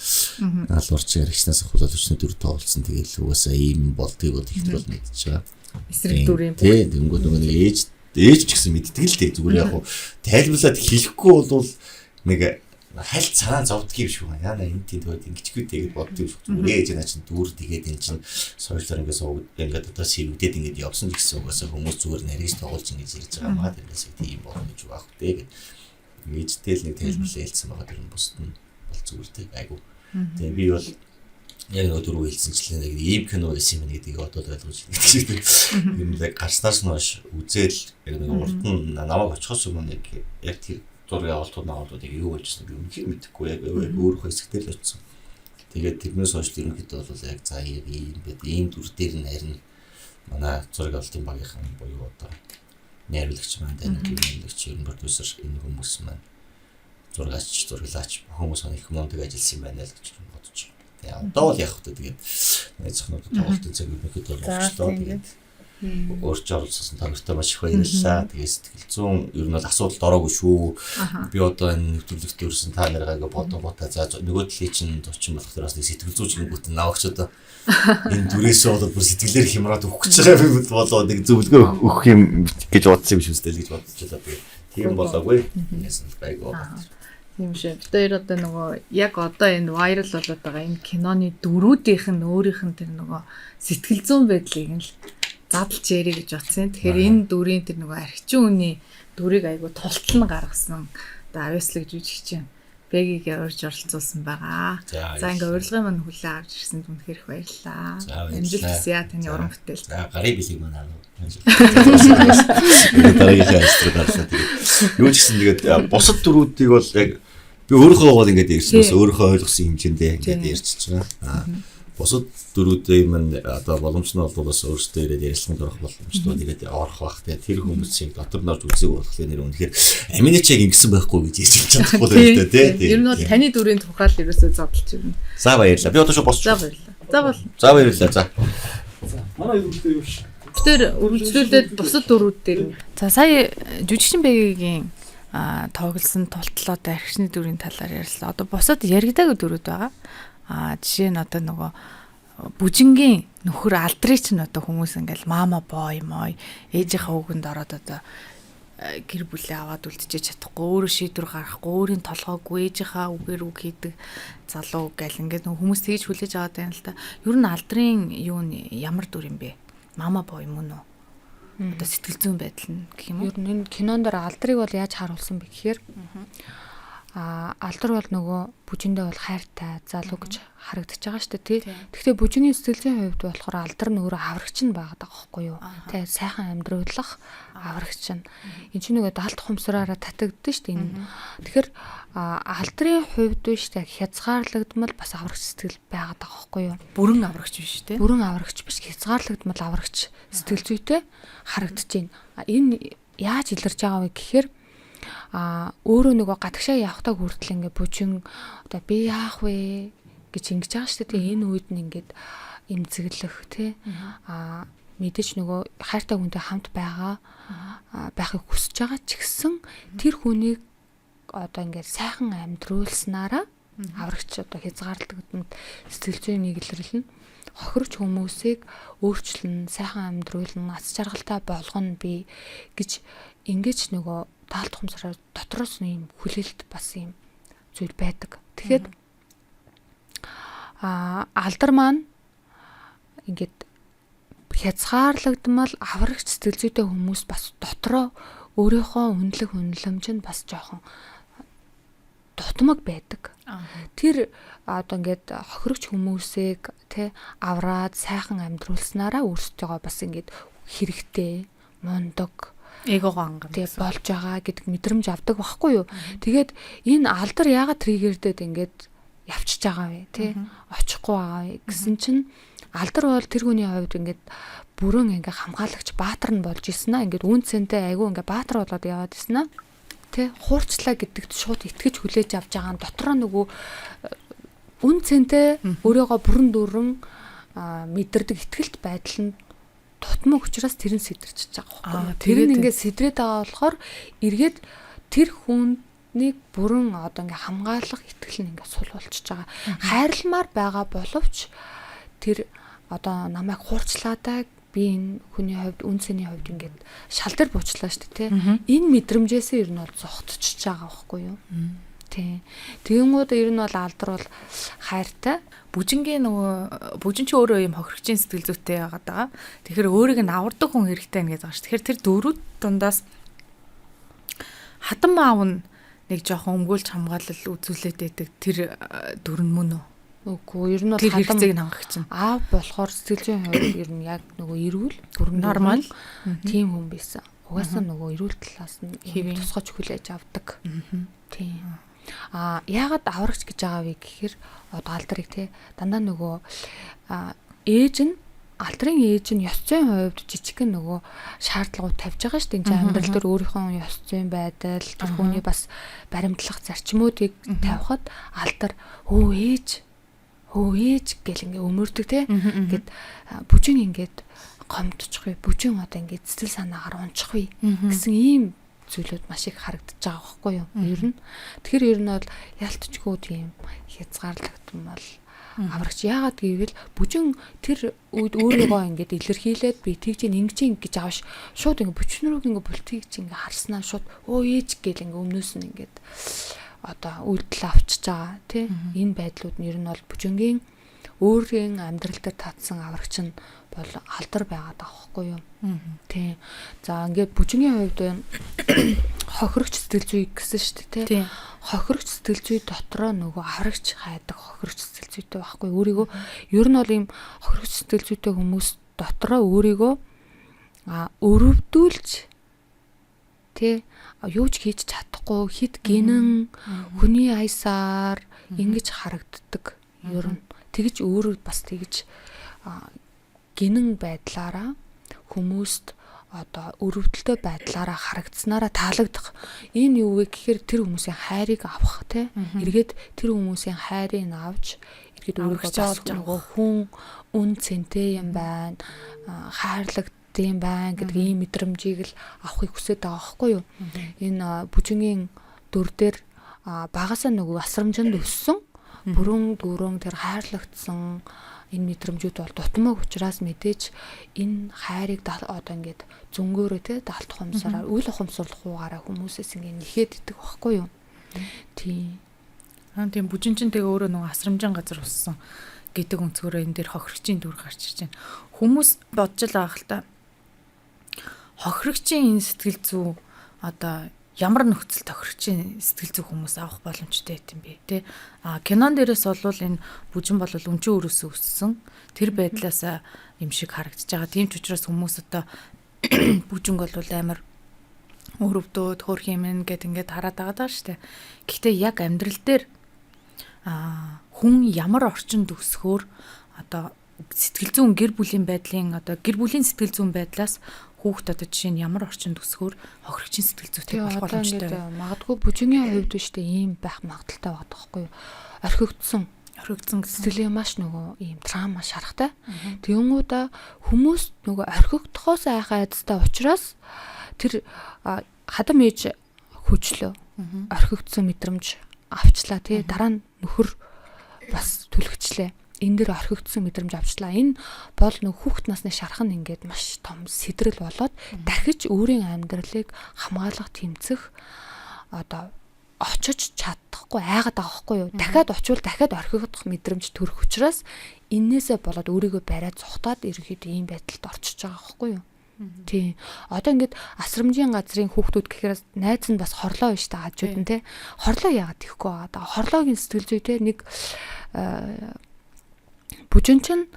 Speaker 1: алуурч яригчнаас ахуулаад өчнө дүртэй олцсон. Тэгээл угаасаа ийм болдгийг бол эхнэр бол мэдчихэж байгаа.
Speaker 3: Эсрэг дүр юм.
Speaker 1: Тий, тэнгуут нөгөө нэг ээж ч гэсэн мэддэг л дээ. Зүгээр яг хуу тайлбарлаад хэлэхгүй бол нэг хальт цаан зовдөг юм шиг байна. Яна энэ тийм төөд ингэчгүй тэгээд боддог юм шиг. Зүгээр ээж наа чинь дүүр тэгээд энэ чинь соёлоор ингээд сууг ингээд одоо сэвгдээд ингээд явсан ч гэсэн угаасаа хүмүүс зүгээр нарийс тоглож ингэж ирж байгаа маа тэрнээс тийм болно гэж байх үү тэгээд ээжтэй л нэг тайлбарлаа хэлсэн байгаа тэр нь бусд нь бол зүгээр тэг айгу Тэгээ би бол яг нөгөө дөрөв хэлсэнчлэн яг ийм кино байсан юм гэдгийг одоо л ойлгож байна гэдэг шиг юм л гарснаас нь хойш үзээл яг нэг урд нь намайг очихоос өмнө яг тэр зураг авалтууд маавалтууд яг юу болж байсныг би үнэхээр мэдэхгүй яг өөрийнхөө хэсэгтэр л очсон. Тэгээд тэрнээс хойш ерөнхийдөө бол яг за яг ийм байд ийм дүр дээр нь харин манай зураг авалтын багийнхан буюу одоо найруулагч маань дайнагч ер нь продюсер энэ хүмүүс маань зургаач зураглаач хүмүүс маань их мундаг ажилласан юм байна л гэж бодож байна. Тэгээ одоо бол яг хөтэ тэгээд найзхнууд тоглолтын цаг ерөнхийдөө болчихлоо. Тэгээд өөрч оролцсон та нартай маш их баярлалаа. Тэгээ сэтгэл зүйн ер нь бол асуудалд ороогүй шүү. Би одоо энэ нэвтрүүлэгт өрсөн та нараа ингээ бодонгуудаа за нөгөө талын чинь зочин болох тэр бас нэг сэтгэл зүйч гингүүт навагч одоо энэ дүрээсээ болоод бүр сэтгэлээр хямраад өгөх гэж байгаа юм болоо нэг зөвлөгөө өгөх юм гэж бодсон юм шиг үстэл гэж бодчихлоо. Тэгээ тийм болоогүй. Яасан л гайгүй.
Speaker 3: Тийм шүү. Бид хоёр одоо нөгөө яг одоо энэ viral болоод байгаа энэ киноны дөрүүдийнх нь өөрийнх нь тэр нөгөө сэтгэл зүйн байдлыг нь л задлж ярих гэж бодсон. Тэгэхээр энэ дүрийн тэр нөгөө архичин үний дүрийг айгу тултал нь гаргасан. Одоо авьяаслаг жүжигчин Бэгийг урьж оролцуулсан байгаа. За ингээ урилгын мань хүлээн авч ирсэнд үнэхээр их баярлалаа. Амжилт хүсье таны уран бүтээл.
Speaker 1: За гарын бэлэг маань аваа. Дараагийнхаа ажил гарлаа. Тэгээд юу ч гэсэн тэгээд бусад дүрүүдийг бол яг би өөрийнхөө бол ингээд ярьсан бас өөрийнхөө ойлгосон хэмжээндээ ингээд ярьчихж байгаа. Бусад дүрүүдийн маань одоо боломж нь бол бас өөрсдөө ирээд ярилцлаганд орох боломжтой. Тэгээд орох бах. Тэгээд тэр хүмүүсийг дотор нь орж үзег болохоор нэр үнэхээр амины чиг ингэсэн байхгүй гэж ярьж чадахгүй л байна тий.
Speaker 3: Ер нь бол таны дүрийн тухай л ерөөсөө задлж ирнэ.
Speaker 1: За баярлалаа. Би одоо шууд босч.
Speaker 3: За баярлалаа. За бол.
Speaker 1: За баярлалаа. За.
Speaker 4: За манай үргэлжлээ юу ш.
Speaker 3: Тэр үргэлжлүүлээд бусад дүрүүд дээр. За сая жүжигчин Бэгийн тоглосон тултлоо архичны дүрийн талаар ярьлаа. Одоо бусад яригдаагүй дүрүүд байгаа. Жишээ нь одоо нөгөө бүжингийн нөхөр алдрыг чинь одоо хүмүүс ингээл мама бой мой ээжийнхээ үгэнд ороод одоо гэр бүлээ аваад үлдчихэж чадахгүй өөрөө шийдвэр гаргахгүй өөрийн толгойгүй ээжийнхээ үгээр үг хийдэг залуу гэл ингээд нөгөө хүмүүс тэгж хүлээж аваад байна л та. Ер нь алдрын юу нь ямар дүр юм бэ? Мама бой мөн үү? Одоо сэтгэл зүйн байдал нь гэх юм уу?
Speaker 2: Ер нь энэ кинон дээр алдрыг бол яаж харуулсан бэ гэхээр алдар бол нөгөө бүжиндээ бол хайртай залуу гэж харагдаж байгаа шүү дээ тий. Гэхдээ бүжиний сэтгэл зүйн хувьд болохоор алдар нь өөрөө аврагч нь байгаад байгаа байхгүй юу? Тэ сайхан амьдруулах аврагч нь. Энд чинь нөгөө далд хумсраараа татагдсан шүү дээ энэ. Тэгэхээр алдрын хувьд биш тэ хязгаарлагдмал бас аврагч сэтгэл байгаад байгаа байхгүй юу?
Speaker 3: Бүрэн аврагч биш тий.
Speaker 2: Бүрэн аврагч биш хязгаарлагдмал аврагч сэтгэл зүйтэй харагдаж байна. Энэ яаж илэрч байгаа вэ гэхээр өөрөө нөгөө гадагшаа явахтаа хүртэл ингээ бүжин одоо би яах вэ гэж ингэж байгаа шүү дээ. Энэ үед нь ингээд эмзэглэх тий мэдээж нөгөө хайртай хүнтэй хамт байгаа байхыг хүсэж байгаа ч гэсэн тэр хүнийг одоо ингээд сайхан амьдруулснараа аврагч одоо хязгаарлагдмал сэтгэл зүйн нийглэрэл нь хохирч хүмүүсийг өөрчлөн, сайхан амьдруулна, аз жаргалтай болгоно би гэж ингэж нөгөө таал тухамсараар дотроос нь юм хүлээлт бас юм зүйл байдаг. Тэгэхээр алдар маань ингээд хязгаарлагдмал аврагч сэтгэл зүйтэй хүмүүс бас дотроо өөрийнхөө үнэлэх үнэлэмж нь бас жоохон дутмаг байдаг. Тэр одоо ингээд хохирогч хүмүүсийг тэ авраад сайхан амьдруулснараа өөрсдийгөө бас ингээд хэрэгтэй, мундаг
Speaker 3: эгогоо анган
Speaker 2: тэгээ болж байгаа гэдэг мэдрэмж авдаг байхгүй юу. Тэгээд энэ алдар яагаад триггердэд ингээд явчихж байгаа вэ тий очихгүй байгаа вэ гэсэн чинь алдар бол тэр хүний хувьд ингээд бүрэн ингээ хамгаалагч баатар нь болж исэн аа ингээд үн цэнтэй айгүй ингээ баатар болоод яваад исэн аа тий хуурчлаа гэдэгт шууд итгэж хүлээж авч байгаа нь дотроо нөгөө үн цэнтэй өөрийгөө бүрэн дүүрэн мэдэрдэг итгэлт байдал нь тутмаг учраас тэр нь сэдэрчиж байгаа байхгүй. Тэр нь ингээд сэдрээд байгаа болохоор эргээд тэр хүнийг бүрэн одоо ингээ хамгаалах итгэл нь ингээ сул болчихж байгаа. Хайрламар байгаа боловч тэр одоо намайг хуурчлаадаг би энэ хүний хувьд үн цэний хувьд ингээд шал дээр буучлаа шүү дээ тий. Энэ мэдрэмжээсээ ер нь бол зогтчихж байгаа байхгүй юу? Тий. Тэгэнгүүт ер нь бол алдар бол хайртай.
Speaker 3: Бүжингийн нөгөө бүжин чи өөрөө юм хохирогчийн сэтгэл зүйтэй байгаад байгаа. Тэгэхээр өөрийг нь авардаг хүн хэрэгтэй нэ гэж байгаа ш. Тэгэхээр тэр дөрүүд дундаас хатан маав нь нэг жоохон өмгөөлж хамгаалал үзүүлээд байдаг тэр дүр нь мөн үү?
Speaker 2: Үгүй, ер нь бол
Speaker 3: Тэр хэрэгцээг нь хангах чинь.
Speaker 2: Аав болохоор сэтгэл зүйн хувьд ер нь яг нөгөө эрүүл, бүрэн
Speaker 3: Нормал.
Speaker 2: тийм хүн байсан. Угаасаа нөгөө эрүүл талаас нь
Speaker 3: Хэвийн.
Speaker 2: тусгаж хүлээж авдаг. Тийм. Аа, яагаад аврагч гэж байгаа вэ гэхээр одоо алдрыг те дандаа нөгөө ээж нь, алдрын ээж нь ёс зүйн хувьд жижигхэн нөгөө шаардлагууд тавьж байгаа шүү дээ. Энэ амьдрал дээр өөрийнхөө ёс зүйн байдал, тэр хүний бас баримтлах зарчмуудыг тавихад алдар өө ээж өө ээж гэл ингээ өмөрдөг те. Ингээд бүжин ингээд гомдчихвээ, бүжин одоо ингээд сэтгэл санаагаар унчихвээ гэсэн ийм зүйлүүд маш их харагдаж байгаа байхгүй юу? Ер нь. Тэгэхээр ер нь бол ялтчгүй тийм хязгаарлагдмал аврагч. Яагаад гэвэл бүжин тэр үед өөрийгөө ингээд илэрхийлээд би тэгж ингэж ингэж аваш шууд ингээд бүчнөрөөг ингээд бүлтгийг чи ингээд харснаа шууд өө ээж гэл ингээд өмнөөс нь ингээд одоо үйлдэл авчиж байгаа тий. Энэ байдлууд нь ер нь бол бүжингийн өөрийн амьдрал дээр татсан аврагч нь бол алдар байгаад байгаа байхгүй юу? Тий. За, ингээд бүжингийн хувьд хохирогч сэтгэл зүй гэсэн шүү дээ, тий. Хохирогч сэтгэл зүй дотроо нөгөө аврагч хайдаг хохирогч сэтгэл зүйтэй байхгүй, өөрийгөө ер нь бол ийм хохирогч сэтгэл зүйтэй хүмүүс дотроо өөрийгөө өрөвдүүлж тий юу ч хийж чадахгүй, хэд гинэн хүний аясаар ингэж харагддаг. Ер нь тэгж өөрөө бас тэгж гинэн байдлаараа хүмүүст одоо өрөвдөлтөй байдлаараа харагдсанараа таалагдах. Энэ юу вэ гэхээр тэр хүмүүсийн хайрыг авах тий. Эргээд тэр хүмүүсийн хайрыг авч эргээд өөрийгөө бас нөгөө хүн үн цэнтэй юм байна, хайрлагдсан байна гэдэг ийм мэдрэмжийг л авахыг хүсэж байгаа байхгүй юу? Энэ бүжингийн дүр дээр багасаа нөгөө асрамжинд өссөн, бүрэн дүүрэн тэр хайрлагдсан энэ мэдрэмжүүд бол дутмаг учраас мэдээж энэ хайрыг одоо ингээд зөнгөөрөө те далт ухамсараар, үл ухамсарлахуугаараа хүмүүсээс ингээд нэхэд идэх байхгүй юу? Тийм.
Speaker 3: Аа, тийм, бүжин чинь тэгээ өөрөө нөгөө асрамжин газар уссан гэдэг өнцгөрөө энэ дээр хохирогчийн дүр гарч ирж байна. Хүмүүс бодож л байгаа л та. Хохирогчийн энэ сэтгэл зүй одоо ямар нөхцөлд хохирогчийн сэтгэл зүй хүмүүс авах боломжтой юм бэ те? А кинон дээрээс бол энэ бүжин бол өнчөө өрөөсөө өссөн тэр байдлаасаа юм шиг харагдаж байгаа. Тийм ч учраас хүмүүс одоо бүжинг бол амар өрөвдөөд хөөх юм гэд ингээд хараад байгаа даа штэ. Гэхдээ яг амьдрал дээр хүн ямар орчинд өсөхөөр одоо сэтгэл зүйн гэр бүлийн байдлын одоо гэр бүлийн сэтгэл зүйн байдлаас хүүхд одоо жишээ нь ямар орчинд өсөхөөр хохирогчийн сэтгэл зүйтэй болох боломжтой вэ?
Speaker 2: Магадгүй бүжингийн хувьд биш үү, ийм байх магадлалтай байгаа байхгүй юу? Орхигдсон
Speaker 3: Орхигдсон
Speaker 2: сэтгэлийн маш нөгөө ийм трама шарахтай. Тэгэнгүүтээ хүмүүс нөгөө орхигдохоос айхаа айдастай учраас тэр хадам ээж хөжлөө. Орхигдсон мэдрэмж авчлаа тий. Дараа нь нөхөр бас түлхчлээ. Энэ дэр орхигдсон мэдрэмж авчлаа. Энэ бол нэг хүүхд насны шарах нь ингээд маш том сэдрэл болоод дахиж өөрийн амьдралыг хамгаалах, тэмцэх одоо очиж чадахгүй айгаад байгаа байхгүй юу? Дахиад очивол дахиад орхигдох мэдрэмж төрөх учраас эннээсээ болоод өөрийгөө бариад зугтаад ерөнхийдөө ийм байдалд орчиж байгаа байхгүй юу? Тийм. Одоо ингээд асрамжийн газрын хүүхдүүд гэхээр найз нь бас хорлоо биш та хажууд нь те. Хорлоо яагаад тийхгүй байгаа даа. Хорлоогийн сэтгэл зүй те, нэг бүжин чинь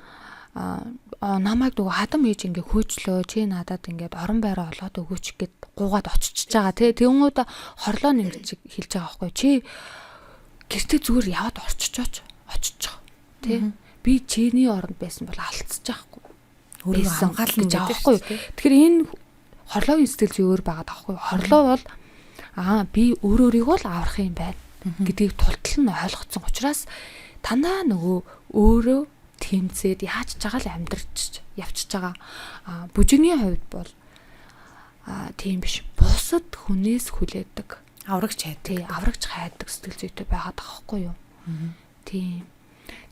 Speaker 2: намайг нөгөө хадам ээж ингээ хөөжлөө, чи надад ингээд орон байраа олоод өгөөч гэд гуугаад очиж байгаа тий. Тэнгүүд хорлоо нь ингэж хэлж байгаа байхгүй, чи гэртээ зүгээр яваад орчичооч, очиж тий. Би чиний оронд байсан бол алдчихж байхгүй
Speaker 3: Өөрийгөө хамгаална
Speaker 2: гэж байгаа байхгүй. Тэгэхээр энэ хорлоогийн сэтгэл зүй өөр байгаа даахгүй. Хорлоо бол би өөр өөрийгөө л аврах юм байна гэдгийг тултал нь ойлгоцсон учраас танаа нөгөө өөрөө тэмцээд яаж ч байгаа л амьдрч явчихж байгаа. А бүжигний хувьд бол тийм биш. Бусад хүнээс хүлээдэг.
Speaker 3: Аврагч хайдаг.
Speaker 2: Тий, аврагч хайдаг сэтгэл зүйтэй байгаад байгаа байхгүй юу? Тийм.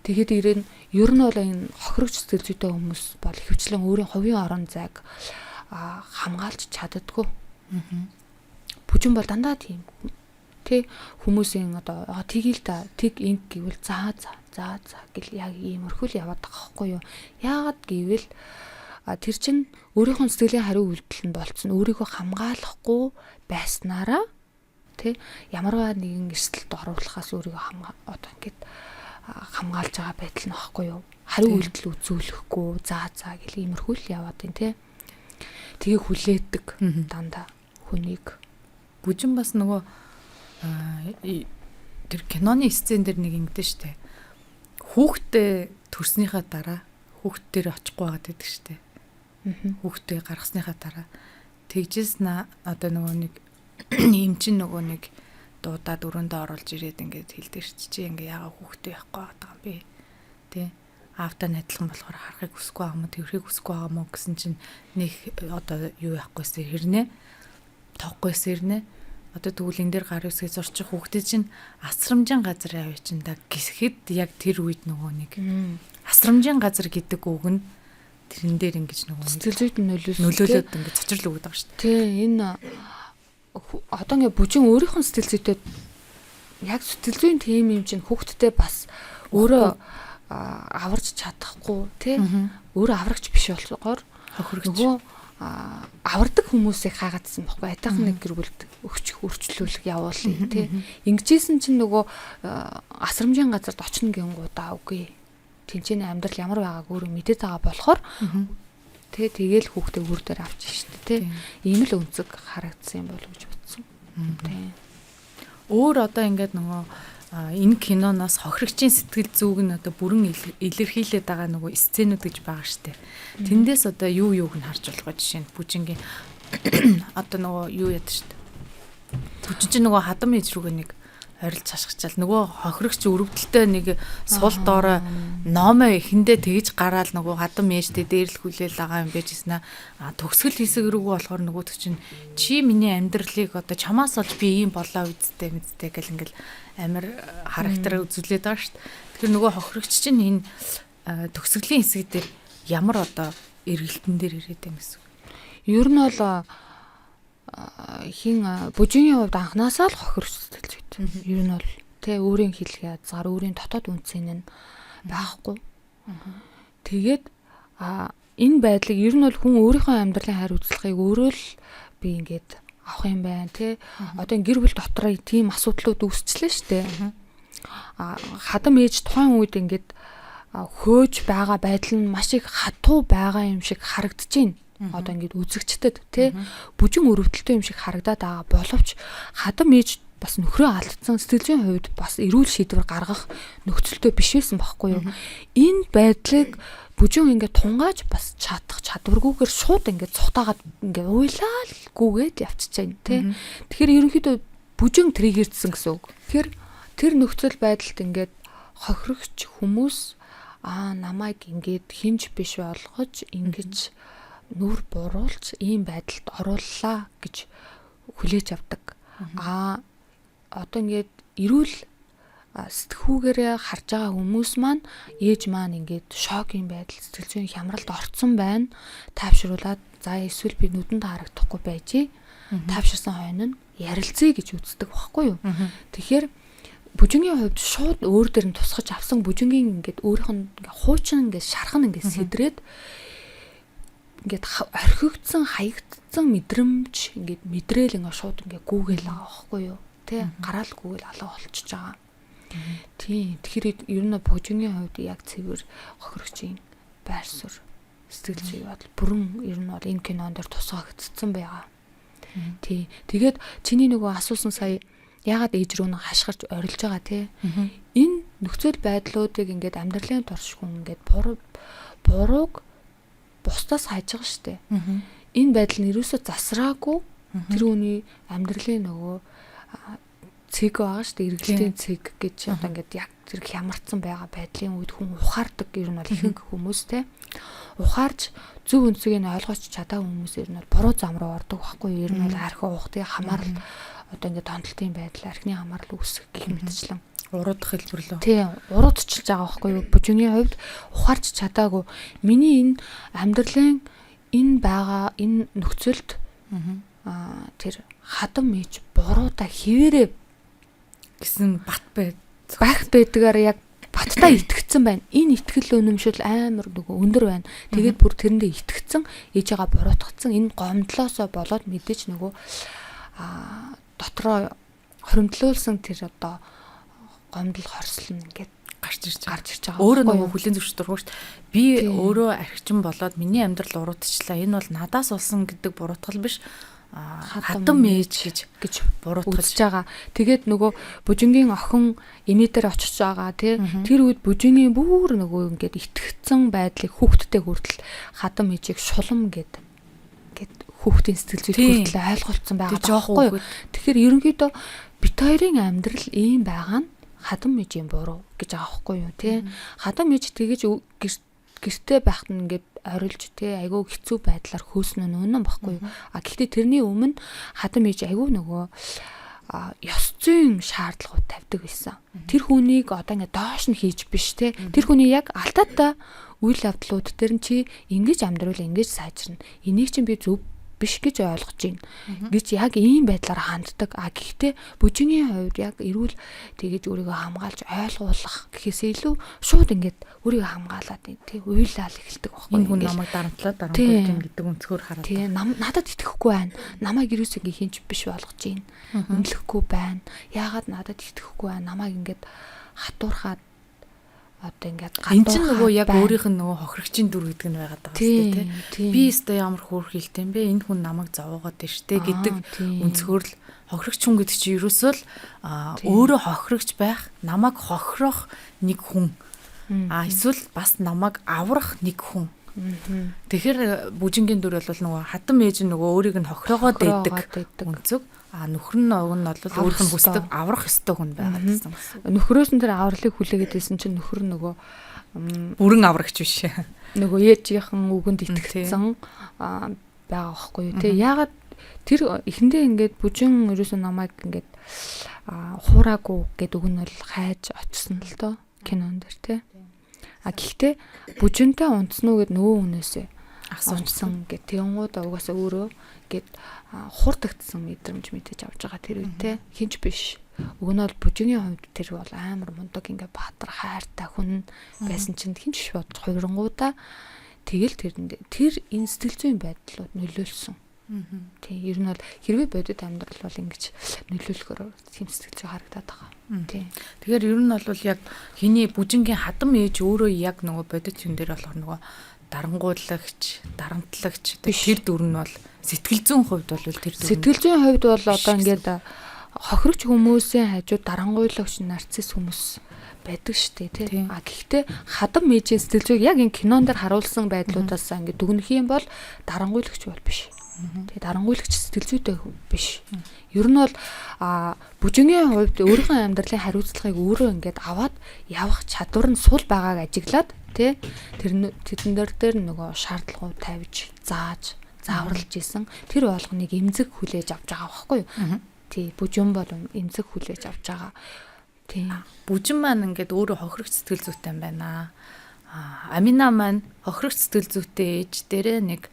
Speaker 2: Тэгээд ирэн ер нь бол энэ хохирогч сэтгэл зүйтэй хүмүүс бол ихэвчлэн өөрийн хувийн орон зайг хамгаалж чаддаггүй. Бүжин бол дандаа тийм. Тэ хүмүүсийн одоо тгийл та тэг инг гэвэл за за за за гэл яг иймэрхүү л яваад байгаа байхгүй юу? Яагаад гэвэл тэр чин өөрийнхөө сэтгэлийн хариу үйлдэл нь болцсон, өөрийгөө хамгаалахгүй байснараа тэ ямарваа нэгэн эрсдэлд оруулахаас өөрийгөө хамгаа одоо ингээд хамгаалж байгаа байдал нь багхгүй юу? Хариу үйлдэл үзүүлэхгүй, заа заа гэл иймэрхүү л яваад байна те. Тэгээ хүлээдэг дандаа хүнийг.
Speaker 3: Бүжин бас нөгөө тэр киноны сцен дээр нэг ингэдэж штэ. Хүүхдээ төрснийхаа дараа хүүхд дээр очихгүй байгаад байдаг штэ. Хүүхдээ гаргасныхаа дараа тэгжээс одоо нөгөө нэг эмчин нөгөө нэг дуудаад өрөөндөө оруулж ирээд ингээд хэлдэг ш чи ингээ яага хүүхдээ явахгүй байгаа юм бэ тэ аавтай найдлан болохоор харахыг хүсэхгүй байгаа юм уу тэрхийг хүсэхгүй байгаа юм уу гэсэн чинь нэг одоо юу яахгүйсээ хэрнээ тоохгүйсээ хэрнээ одоо тэгвэл энэ дээр гар үсгээ зурчих хүүхдээ чинь асрамжийн газар явъя чинь да гэхэд яг тэр үед нөгөө нэг асрамжийн газар гэдэг үг нь тэрэн дээр ингэж нөгөө
Speaker 2: сэтгэл зүйд нөлөөлсөн
Speaker 3: нөлөөлөд ингэж цочрол өгöd байгаа шүү
Speaker 2: дээ. Тий, энэ одоо ингээ бүжин өөрийнх нь сэтгэл зүйтэй яг сэтгэл зүйн тим юм чинь хүүхдтэй бас өөрөө аварч чадахгүй тий өөрөө аврагч биш болохоор нөгөө авардаг хүмүүсийг хайгаадсан бохгүй айтайхан нэг гэр бүлд өгчих өрчлүүлэх явуулъя тий ингэжсэн чинь нөгөө асрамжийн газарт очно гингуудаа үгүй тэнцэнэ амьдрал ямар байгааг өөрөө мэдээд байгаа болохоор тий тэгэл хүүхдээ өөр дээр авч штэ тий ийм л өнцөг харагдсан юм болов гэж бодсон тий.
Speaker 3: Өөр одоо ингээд нөгөө энэ киноноос хохирогчийн сэтгэл зүйг нь одоо бүрэн илэрхийлээд байгаа нөгөө сценүүд гэж байгаа штэ. Тэндээс одоо юу юуг нь харж болох вэ жишээ нь бүжингийн одоо нөгөө юу яд штэ. Бүжин чинь нөгөө хадам ээж рүүгээ нэг орилж хашгичаал нөгөө хохирогч өрөвдөлтөй нэг сул доорой номоо эхэндээ тэгж гараал нөгөө хадам ээжтэй дээрлэх хүлээл байгаа юм байж гиснэ. А төгсгөл хэсэг рүүгээ болохоор нөгөөдөг чинь чи миний амьдралыг одоо чамаас олж би ийм болоо үсттэй мэдтэй гэл ингээл амар характер үзүүлээд байгаа шүү дээ. Тэгэхээр нөгөө хохирогч чинь энэ төгсгөлийн хэсэг дээр ямар одоо эргэлтэн дээр ирээд юм гэсэн.
Speaker 2: Ер нь бол хин бүжгийн хувьд анханасаа л хохирч сэтгэл зүйт. Ер нь бол тэ өөрийн хэлхээ язгаар өөрийн дотоод үнцэн нь байхгүй. Тэгээд энэ байдлыг ер нь бол хүн өөрийнхөө амьдралын хариуцлагыг өөрөө л би ингээд авах юм байна тий. Одоо гэр бүл дотор тийм асуудлууд үүсчлээ штэ. Хадам ээж тухайн үед ингээд хөөж байгаа байдал нь маш их хатуу байгаа юм шиг харагдаж байна. Одоо ингээд үзэгчдэд тий бүжин өрөвдөлтөй юм шиг харагдаад байгаа боловч хадам ээж бас нөхрөө алдсан сэтгэл зүйн хувьд бас эрүүл шийдвэр гаргах нөхцөлтэй биш байсан байхгүй юу. Энэ байдлыг бүжин ингээд тунгааж бас чадах чадваргүйгээр шууд ингээд цухтаагаад ингээд уйлаа л гүгээд явчихж байна тий. Тэгэхээр ерөнхийдөө бүжин триггердсэн гэсэн үг. Тэгэхээр тэр нөхцөл байдалд ингээд хохирогч хүмүүс намайг ингээд хинж биш болгож ингэж нүр буруулж ийм байдалд орууллаа гэж хүлээж авдаг. Одоо ингээд эрүүл сэтгхүүгээрээ харж байгаа хүмүүс маань ээж маань ингээд шокийн байдал сэтгэл зүйн хямралд орцсон байна. Таавшруулад за эсвэл би нүдэнд харагдахгүй байжээ. Таавширсан хойно нь ярилцъя гэж үздэг байхгүй юу? Тэгэхээр бүжингийн хувьд шууд өөр дээр нь тусгаж авсан бүжингийн ингээд өөрийнх нь ингээд хуучин ингээд шарх нь ингээд сэдрээд ингээд орхигдсон хаягдсан мэдрэмж ингээд мэдрээл ингээд шууд ингээд гүүгээл байгаа байхгүй юу? Тэ гараал гүүгээл алга болчихж байгаа. Тийм. Тэгэхээр ер нь бүжингийн хувьд яг цэвэр хохирогчийн байр суурь сэтгэл зүй бодол бүрэн ер нь бол энэ кинон дээр тусгагдсан байгаа. Тий. Тэгээд чиний нөгөө асуусан сая ягаад ээж рүү нь хашгирч орилж байгаа те. Энэ нөхцөл байдлуудыг ингээд амьдралын турш хүн ингээд бурууг бусдаас хайж байгаа штэ. Энэ байдал нь ерөөсөө засраагүй тэр хүний амьдралын нөгөө цэг байгаа штэ. Эргэлтийн цэг гэж одоо ингээд яг зэрэг хямарсан байгаа байдлын үед хүн ухаардаг ер нь бол ихэнх хүмүүс те. Ухаарч зөв өнцгийг нь ойлгож чадаагүй хүмүүс ер нь бол буруу зам руу ордог байхгүй. Ер нь бол архи уух тий хамаарал одоо ингээд донтолтын байдал архины хамаарал үүсгэх гэх мэтчлэн
Speaker 3: уруудах хэлбэрлөө.
Speaker 2: Тий, уруудчилж байгаа байхгүй юу? Бүжингийн хувьд ухаарч чадаагүй. Миний энэ амьдралын энэ байгаа энэ нөхцөлд тэр хадам ээж буруудаа хിവэрэ
Speaker 3: гэсэн бат
Speaker 2: байх байдгаар яг баттай итгэцэн байна. Энэ итгэл үнэмшил амар нөгөө өндөр байна. Тэгээд бүр тэрэндээ итгэцэн ээжээгээ буруутгацсан энэ гомдлоосоо болоод мэдээж нөгөө дотроо хоримтлуулсан тэр одоо гомдол хорслол нь ингээд
Speaker 3: Гарч ирж байгаа.
Speaker 2: Гарч ирж байгаа.
Speaker 3: Өөрөө нөгөө хүлээн зөвшөөрөх шүү дээ. Би өөрөө архичин болоод миний амьдрал уруудчихлаа. Энэ бол надаас болсон гэдэг буруутгал биш. Хатан ээж гэж
Speaker 2: гэж
Speaker 3: буруутгаж
Speaker 2: үзэж байгаа. Тэгээд нөгөө бужингийн охин эмээ дээр очиж байгаа, тий. Тэр үед бужингийн бүр нөгөө ингээд итгэцэн байдлыг хүүхдтэй хүртэл хатан ээжийг шулам гэд ингээд хүүхдийн сэтгэл зүйд хүртэл ойлголцсон байгаа байхгүй юу. Тэгэхээр ерөнхийдөө бит хоёрын амьдрал ийм байгаа нь хатан ээжийн буруу гэж байгаа байхгүй юу, тий. Хатан ээж тэгэж гэрте байхад нь ингээд орилж, тий, айгүй хэцүү байдлаар хөөсөн нь үнэн баггүй юу. А гэхдээ тэрний өмнө хатан ээж айгүй нөгөө ёс зүйн шаардлагууд тавьдаг байсан. Тэр хүнийг одоо ингээд доош нь хийж биш, те. Тэр хүний яг алдаатай үйл явдлууд дээр нь чи ингэж амьдрал ингэж сайжирна. Энийг чинь би зөв биш гэж ойлгож байна гэж яг ийм байдлаар ханддаг. А гэхдээ бүжингийн хувьд яг эрүүл тэгэж өөрийгөө хамгаалж ойлгуулах гэхээсээ илүү шууд ингээд өөрийгөө хамгаалаад тий уйлаал эхэлдэг байхгүй.
Speaker 3: Энэ хүн намайг дарамтлаа дарамтлаад юм гэдэг өнцгөр хараад.
Speaker 2: Тий, надад итгэхгүй байна. Намайг ерөөсөө ингээ хинч биш болгож байна. Үнэлэхгүй байна. Яагаад надад итгэхгүй байна? Намайг ингээд хатуурхаад одоо ингээд
Speaker 3: гадуурхаад. Энд чинь нөгөө яг өөрийнх нь нөгөө хохирогчийн дүр гэдэг нь байгаад байгаа шүү дээ, тий. Би өстой ямар хөөх хэлтэй юм бэ? Энэ хүн намайг зовоогоод байна штэ гэдэг өнцгөр л хохирогч хүн гэдэг чинь ерөөсөө л өөрөө хохирогч байх, намайг хохирох нэг хүн. А эсвэл бас намайг аврах нэг хүн. Тэгэхээр бүжингийн дүр бол нөгөө хатан ээж нь нөгөө өөрийг нь хохироогоод байдаг өнцөг. А нөхөр нь уг нь бол өөрийнх нь хүсдэг аврах ёстой хүн байгаад байсан гэсэн.
Speaker 2: Нөхрөөс нь тэр авралыг хүлээгээд байсан чинь нөхөр нь нөгөө
Speaker 3: бүрэн аврагч биш.
Speaker 2: Нөгөө ээжийнхэн үгэнд итгэцэн байгаа байхгүй юу те. Яагаад тэр эхэндээ ингээд бүжин ерөөсөө намайг ингээд хуураагүй гэдэг үг нь бол хайж очсон л доо кинон дээр те. А гэхдээ бүжинтэй унтсан уу гэд нөгөө хүнээсээ асуусан гэд тэгэнгүүт угаасаа өөрөө гээд хурдагдсан мэдрэмж мэдээж авч байгаа тэр үед те, хинч биш. Уг нь бол бүжингийн хувьд тэр бол амар мундаг ингээ баатар хайртай хүн байсан чинь хинч биш бодож хувирангуудаа тэгэл тэрэнд тэр энэ сэтгэл зүйн байдлууд нөлөөлсөн. Тийм, ер нь бол хэрвээ бодит амьдрал бол ингэж нөлөөлөхөөр тийм сэтгэл зүй харагдаад байгаа. Тийм.
Speaker 3: Тэгэхээр ер нь бол яг хиний бүжингийн хадам ээж өөрөө яг нөгөө бодит юм дээр болохоор нөгөө дарангуулагч, дарамтлагч тэр дүр нь бол сэтгэл зүйн хувьд бол тэр дүр.
Speaker 2: Сэтгэл зүйн хувьд бол одоо ингээд хохирогч хүмүүсийн хажууд дарангуйлагч нарцисс хүмүүс байдаг шүү дээ, тий. А гэхдээ хадам ээжийн сэтгэл зүйг яг энэ кинон дээр харуулсан байдлуудаас ингээд дүгнэх юм бол дарангуйлагч бол биш. Тэгээ дарангуйлагч сэтгэл зүйтэй биш. Ер нь бол бүжингийн хувьд өөрийнхөө амьдралын хариуцлагыг өөрөө ингээд аваад явах чадвар нь сул байгааг ажиглаад тий тэр тэдэн дээр нөгөө шаардлагууд тавьж зааж зааварлаж исэн тэр болгоныг эмзэг хүлээж авч байгаа байхгүй юу? Тий, бүжин бол эмзэг хүлээж авч байгаа. Тий.
Speaker 3: Бүжин маань ингээд өөрөө хохирогч сэтгэл зүйтэй юм байна. Амина маань хохирогч сэтгэл зүйтэй ээж дээрээ нэг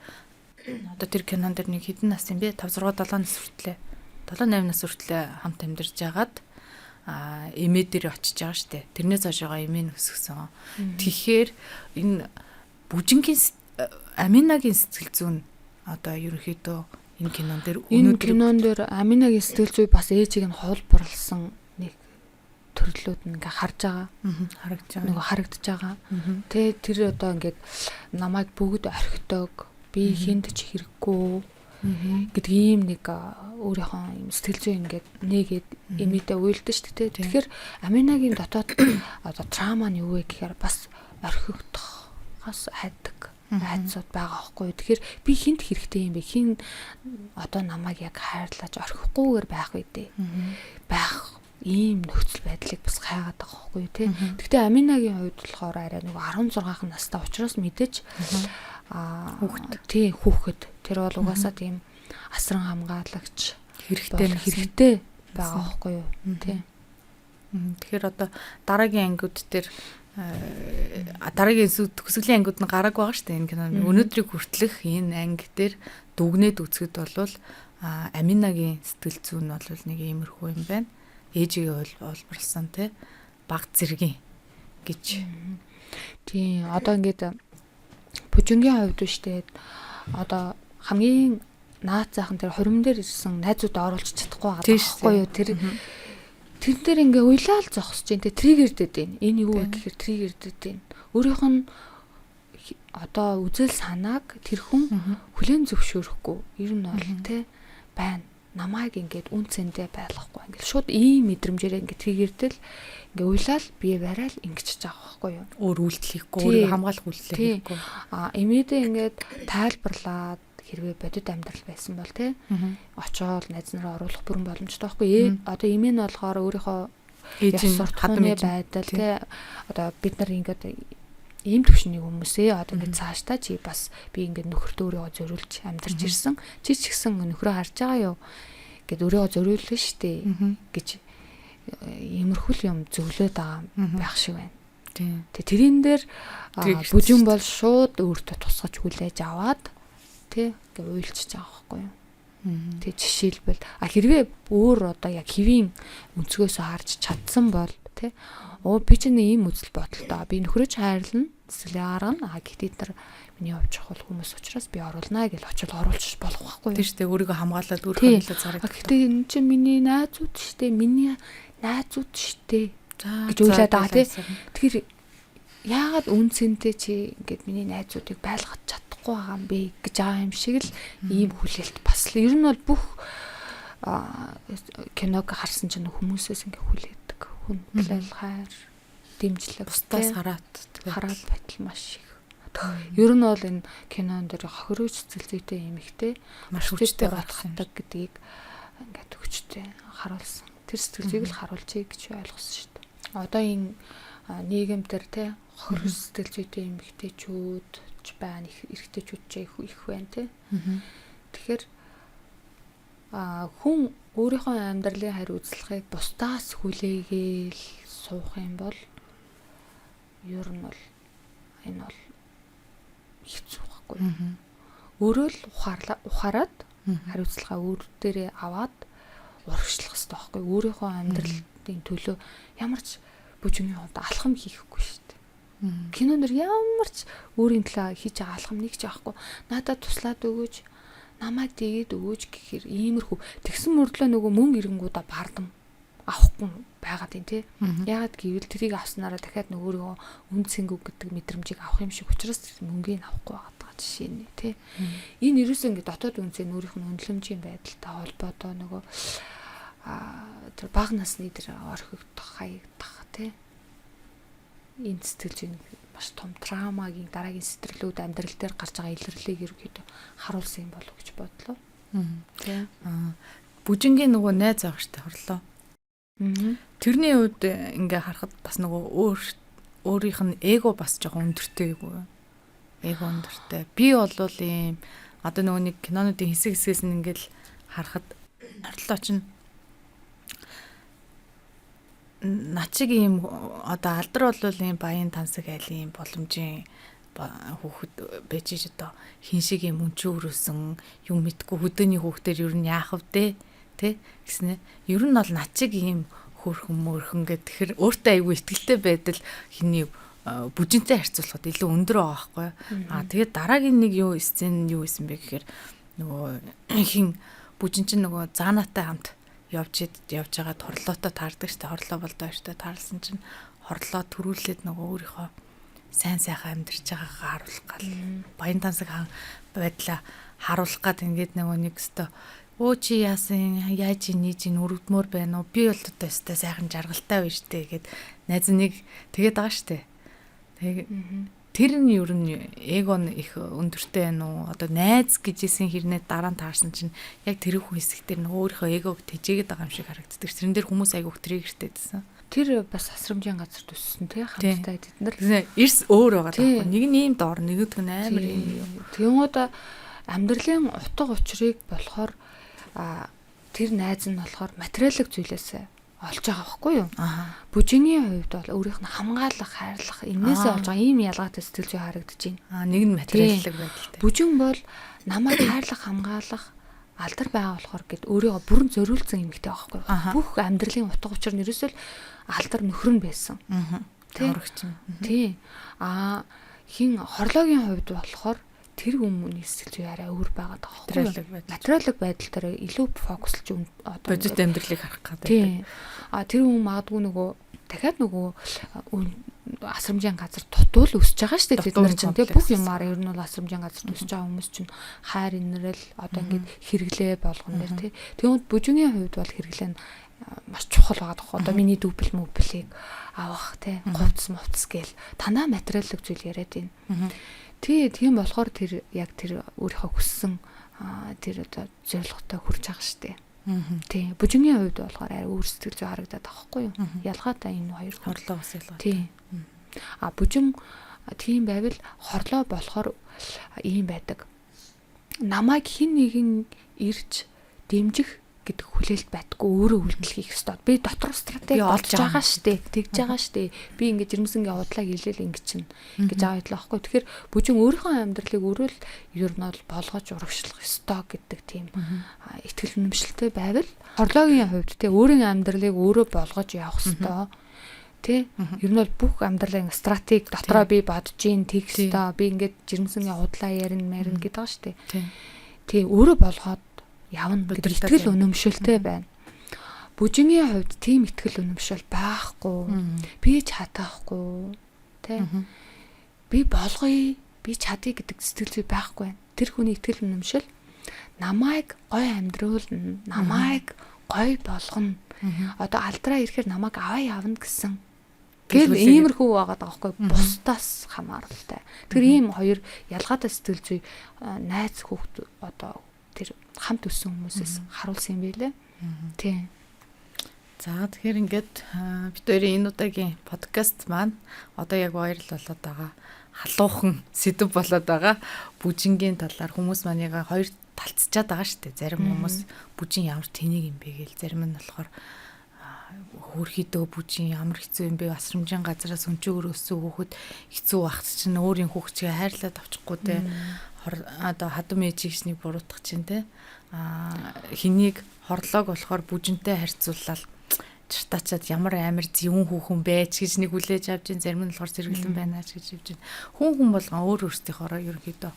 Speaker 3: одоо тэр кинон дээр нэг хэдэн нас юм бэ? 5 6 7 нас хүртлээ. 7 8 нас хүртлээ хамт амьдарч жагаад эмээ дээр очиж байгаа штэ. Тэрнээс хойшоогоо эмээ нь өсгсөн. Тэгэхээр энэ бүжингийн Аминагийн сэтгэл зүйн одоо ерөнхийдөө энэ кинон дээр
Speaker 2: энэ кинон дээр Аминагийн сэтгэл зүй бас ээжийг нь хуулбарлсан нэг төрлүүд нь ингээ харж байгаа.
Speaker 3: Харагдж байгаа.
Speaker 2: Нөгөө харагдаж байгаа. Тэ тэр одоо ингээд намайг бүгд орхидог. Би хүнд ч хэрэггүй гэдэг ийм нэг өөрийнхөө юм сэтгэл зүй ингээд нээгээд эмээдээ уйлдэн шүү дээ. Тэгэхээр Аминагийн дотоод одоо трама нь юу вэ гэхээр бас орхигдохоос айдаг айдсууд байгаа байхгүй. Тэгэхээр би хүнд хэрэгтэй юм бэ? Хин одоо намайг яг хайрлаж орхихгүйгээр байх үү дээ. Байх ийм нөхцөл байдлыг бас хайгаад байгаа байхгүй тий. Гэхдээ Аминагийн хувьд болохоор арай нөгөө 16 настай учраас мэдээж
Speaker 3: хүүхэд
Speaker 2: тий хүүхэд тэр бол угаасаа тийм асран хамгаалагч
Speaker 3: хэрэгтэй
Speaker 2: байгаа байхгүй юу тий.
Speaker 3: Тэгэхээр одоо дараагийн ангиуд дээр дараагийн төгсгөлийн ангиуд нь гараг байгаа шүү дээ энэ кино. Өнөөдрийг хүртлэх энэ анги дээр дүгнээд үзэхэд бол Аминагийн сэтгэл зүйн нь бол нэг иймэрхүү юм байна. Ээжигээ олборлсон тий баг зэргийн гэж.
Speaker 2: Тийм, одоо ингээд бүжингийн хувьд биш үү, одоо хамгийн наад заахан тэр хурим дээр ирсэн найзуудаа оруулж чадахгүй байгаа байхгүй юу. Тэр Тэрэн дээр ингээ уйлаал зогсож जैन тэ триггердэд байна. Энэ юу вэ гэхээр триггердэд байна. Өөрийнх нь одоо үзэл санааг тэр хүн хүлээн зөвшөөрөхгүй. Ер нь бол тэ байна. Намайг ингээд үн цэндээ байлгахгүй. Ингээд шууд ийм мэдрэмжээрээ ингээд триггердэл ингээ уйлаал бие бараал ингэчихэж байгаа байхгүй юу?
Speaker 3: Өөр үйлдэл хийхгүй, өөрийгөө хамгаалах үйлдэл хийхгүй.
Speaker 2: А эмээдээ ингээд тайлбарлаад хэрвээ бодит амьдрал байсан бол тий очоод найз нараа оруулах бүрэн боломжтой байхгүй. Одоо эмээ нь болохоор өөрийнхөө
Speaker 3: ээж нь
Speaker 2: хадам байдал тий одоо бид нар ингээд ийм төвшний хүмүүсээ одоо ингээд цаашдаа чи бас би ингээд нөхөртөө өөрийгөө зориулж амьдарч ирсэн. Чи ч гэсэн нөхрөө харж байгаа юу гэд өөрийгөө зориулна штэ гэж иймэрхүү юм зөвлөөд байгаа байх шиг байна. Тэг тэрэн дээр бүжин бол шууд өөртөө тусгаж хүлээж аваад тий ингээ уйлчиж байгаа байхгүй юу. Тэг жишээлбэл а хэрвээ өөр одоо яг хэвийн өнцгөөс харж чадсан бол тий оо би ч нэг ийм үзэл бодолтой би нөхрөө ч хайрлана сэтгэлээ гаргана а гэхдээ тэр миний хувьд чухал хүмүүс учраас би оруулнаа гэж очил оруулчих болох байхгүй юу.
Speaker 3: Тийм шүү дээ, өөрийгөө хамгаалаад өөрийнхөө нөлөө зарагдах.
Speaker 2: Гэхдээ энэ чинь миний найзууд шүү дээ, миний найзууд шүү дээ гэж уйлаад байгаа тий. Тэгэхээр яагаад үн цэнтэй чи ингээд миний найзуудыг байлгаж чадахгүй байгаа юм бэ гэж байгаа юм шиг л ийм хүлээлт бас л ер нь бол бүх киног харсан чинь хүмүүсээс ингээ хүлээдэг хүндлэл, хайр, дэмжлэг,
Speaker 3: бусдаас хараат
Speaker 2: хараат байтал маш их. Ер нь бол энэ кинон дээр хохирооч сэтгэл зүйтэй эмэгтэй
Speaker 3: маш хүчтэй
Speaker 2: батгадаг гэдгийг ингээд хүчтэй харуулсан. Тэр сэтгэл зүйг л харуулжээ гэж ойлгосон шүү дээ. Одоо энэ нийгэм дээр те хохирооч сэтгэл зүйтэй эмэгтэйчүүд ч байна, эрэгтэйчүүд ч их их байна те. Тэгэхээр хүн өөрийнхөө амьдралын хариуцлагыг бусдаас хүлээгээл суух юм бол ер нь бол энэ бол хэцүү байхгүй. Өөрөө л ухаарад хариуцлага өөр дээрээ аваад урагшлах хэрэгтэй байхгүй. Өөрийнхөө амьдралын төлөө ямар ч бүжгийн хувьд алхам хийхгүй шүү дээ. Кинон дэр ямар ч өөрийн төлөө хийж байгаа алхам нэг ч авахгүй. Надад туслаад өгөөч, намайг тэгээд өгөөч гэхээр иймэрхүү. Тэгсэн мөрдлөө нөгөө мөнгө ирэнгуудаа бардам авахгүй байгаад юм тий. Яагаад гэвэл тэрийг авснараа дахиад нөгөө өөрийгөө үн цэнгүү гэдэг мэдрэмжийг авах юм шиг учраас мөнгийг авахгүй байгаад байгаа жишээ нэ тий. Энэ ерөөсөө ингээд дотоод үнцэн өөрийнх нь үнэлэмжийн байдалтай холбоотой нөгөө тэр бага насны тэр орхигдох, хаягдах тий. Энэ сэтгэл зүйн маш том травмагийн дараагийн сэтгэлүүд амьдрал дээр гарч байгаа илэрлийг ерөнхийдөө харуулсан юм болов гэж бодлоо.
Speaker 3: Тий. Бүжингийн нөгөө найз байгаа штэ хорлоо. Тэрний хувьд ингээ харахад бас нөгөө өөрийнх нь эго бас жоохон өндөртэй юу? Эго өндөртэй. Би болвол ийм одоо нөгөө нэг кинонуудын хэсэг хэсгээс нь ингээл харахад хорлоо чинь над шиг ийм одоо алдар болвол ийм баян тансаг айлын боломжийн хүүхэд байж иж одоо хин шиг юм өнчөө өрөөсөн юм мэдгүй хөдөөний хүүхдээр ер нь яах вдэ тэ гэснэ ер нь бол над шиг ийм хөөрхөн мөрхөн гэх тэгэхээр өөртөө айгүй ихтгэлтэй байдал хиний бүжинтэй харьцуулахад илүү өндөр байгаа байхгүй. Аа тэгээд дараагийн нэг юу сцен юу исэн бэ гэхээр нөгөө хин бүжин чинь нөгөө заанатай хамт явж явж байгаад хорлоотой таардаг штэ, хорлоо болдоо штэ, таарлсан чинь хорлоо төрүүлээд нөгөө өөрийнхөө сайн сайхан амьдарч байгаагаа харуулах гал баян тансаг хаан байдлаа харуулах гад ингээд нөгөө нэг өстө өө чи яасан яаж нийж ин өрөвдмөр байна уу, би бол одоо өстө сайхан жаргалтай байна штэ гэд найз нэг тэгээд байгаа штэ. Тэгээ тэр нь ер нь эго нь их өндөртэй байна уу? Одоо найз гэжсэн хэрнээ дараа нь таарсан чинь яг тэр хүн хэсэг дээр нь өөрийнхөө эгог тэжээгээд байгаа юм шиг харагддаг. Тэрэн дээр хүмүүс айгүйх триггертэй байсан.
Speaker 2: Тэр бас асрамжийн газар төссөн тий хамтдаа тэд нар.
Speaker 3: Эрс өөр байгаа байхгүй. Нэг нь ийм доор, нэгдүг нь амар ийм
Speaker 2: юм. Тэгэнгүүт амьдралын утга учирыг болохоор тэр найз нь болохоор материалын зүйлээс олж байгаа байхгүй юу? Бүжингийн хувьд бол өөрийнх нь хамгаалах, хайрлах энээсээ олж байгаа ийм ялгаатай сэтгэл зүй харагдаж байна.
Speaker 3: Нэг нь материаллык байдалтай.
Speaker 2: Бүжин бол намайг хайрлах, хамгаалах алдар байгаа болохоор гэд өөрийгөө бүрэн зориулсан эмэгтэй байхгүй юу? Бүх амьдралын утга учир нь ерөөсөө л алдар нөхөр нь байсан.
Speaker 3: Тий.
Speaker 2: Тий. Хин хорлоогийн хувьд болохоор тэр хүмүүний сэтгэл зүй арай өөр байгаад байгаа байхгүй юу?
Speaker 3: Материалог байдал.
Speaker 2: Материалог байдал дээр илүү фокуслж одоо
Speaker 3: Бодит амьдралыг харах гэдэг.
Speaker 2: Тийм. А тэр хүн магадгүй нөгөө дахиад нөгөө асрамжийн газар дутуул өсөж байгаа шүү дээ. Тэд нар чинь тий бүх юмар ер нь бол асрамжийн газар өсөж байгаа хүмүүс чинь хайр инрэл одоо ингээд хэрэглээ болгон дээр тий. Тэгвэл бүжингийн хувьд бол хэрэглээ нь маш чухал байгаа даа. Одоо миний дүүбэл мөблийг авах тий хувцс мувцс гээл танаа материалог зүйл яриад байна. Тий, тийм болохоор тэр яг тэр өөрийнхөө хүссэн тэр одоо зорилготой хүрч байгаа шүү дээ. Тий, бүжингийн хувьд болохоор арай өөр сэтгэл зүй харагдаад байгаа хгүй юу? Ялгаатай энэ хоёр
Speaker 3: хорлоо бас ялгаатай.
Speaker 2: Тий. А бүжин тийм байвал хорлоо болохоор ийм байдаг. Намайг хин нэгэн ирж дэмжих гэдэг хүлээлт байдаггүй, өөрөө үйлдэл хийх ёстой. Би дотор стратеги олж байгаа штэ. Тэгж байгаа штэ. Би ингэж жирэмсэнгийн удлаа гэлээл ингэ чинь гэж байгаа юм аахгүй. Тэгэхээр бүжин өөрийнхөө амьдралыг өөрөө л ер нь бол болгож урагшлах ёстой гэдэг тийм итгэл үнэмшилтэй байвал хорлоогийн хувьд те өөрийн амьдралыг өөрөө болгож явах ёстой. Тэ? Ер нь бол бүх амьдралын стратеги дотроо би бодож ийн тэгх ёстой. Би ингэж жирэмсэнгийн удлаа ярина марина гэдэг байгаа штэ. Тий, өөрөө болгоод явна гэдэг итгэл үнэмшилтэй байна. Бүжингийн хувьд тийм итгэл үнэмшил байхгүй. Би чадахгүй. Тэ? Би болгоё, би чадъя гэдэг сэтгэл зүй байхгүй байна. Тэр хүний итгэл үнэмшил намайг гой амьдруулна, намайг гой болгоно. Одоо алдраа ирэхээр намайг аваа явна гэсэн гэл иймэрхүү байгаа даа байхгүй, бусдаас хамааралтай. Тэр ийм хоёр ялгаатай сэтгэл зүй найз хүүхд одоо тэр хамт өссөн хүмүүсээс харуулсан юм байлээ. Тийм.
Speaker 3: За тэгэхээр ингээд бид хоёрын энэ удаагийн подкаст маань одоо яг viral болоод байгаа халуухан сэдв болоод байгаа бүжингийн талаар хүмүүс маань яг хоёр талцчаад байгаа шүү дээ. Зарим хүмүүс бүжин ямар тэнийг юм бэ гээл, зарим нь болохоор хөөрхийдөө бүжин ямар хэцүү юм бэ, асрамжийн газараас өнчөөр өссөн хүүхэд хэцүү багт чинь өөрийн хүүхчгээ хайрлаад авчихгүй те. Одоо хадам ээжийг нэг буруутгах чинь те. Хэнийг хорлоог болохоор бүжинтэй харьцуулаад чартаачаад ямар амар зөвүүн хүүхэн байж гэж нэг хүлээж авч ин, зарим нь болохоор сэргэлэн байна ч гэж явж ин. Хүн хүн болгон өөр өөрсдийнхоороо ерөнхийдөө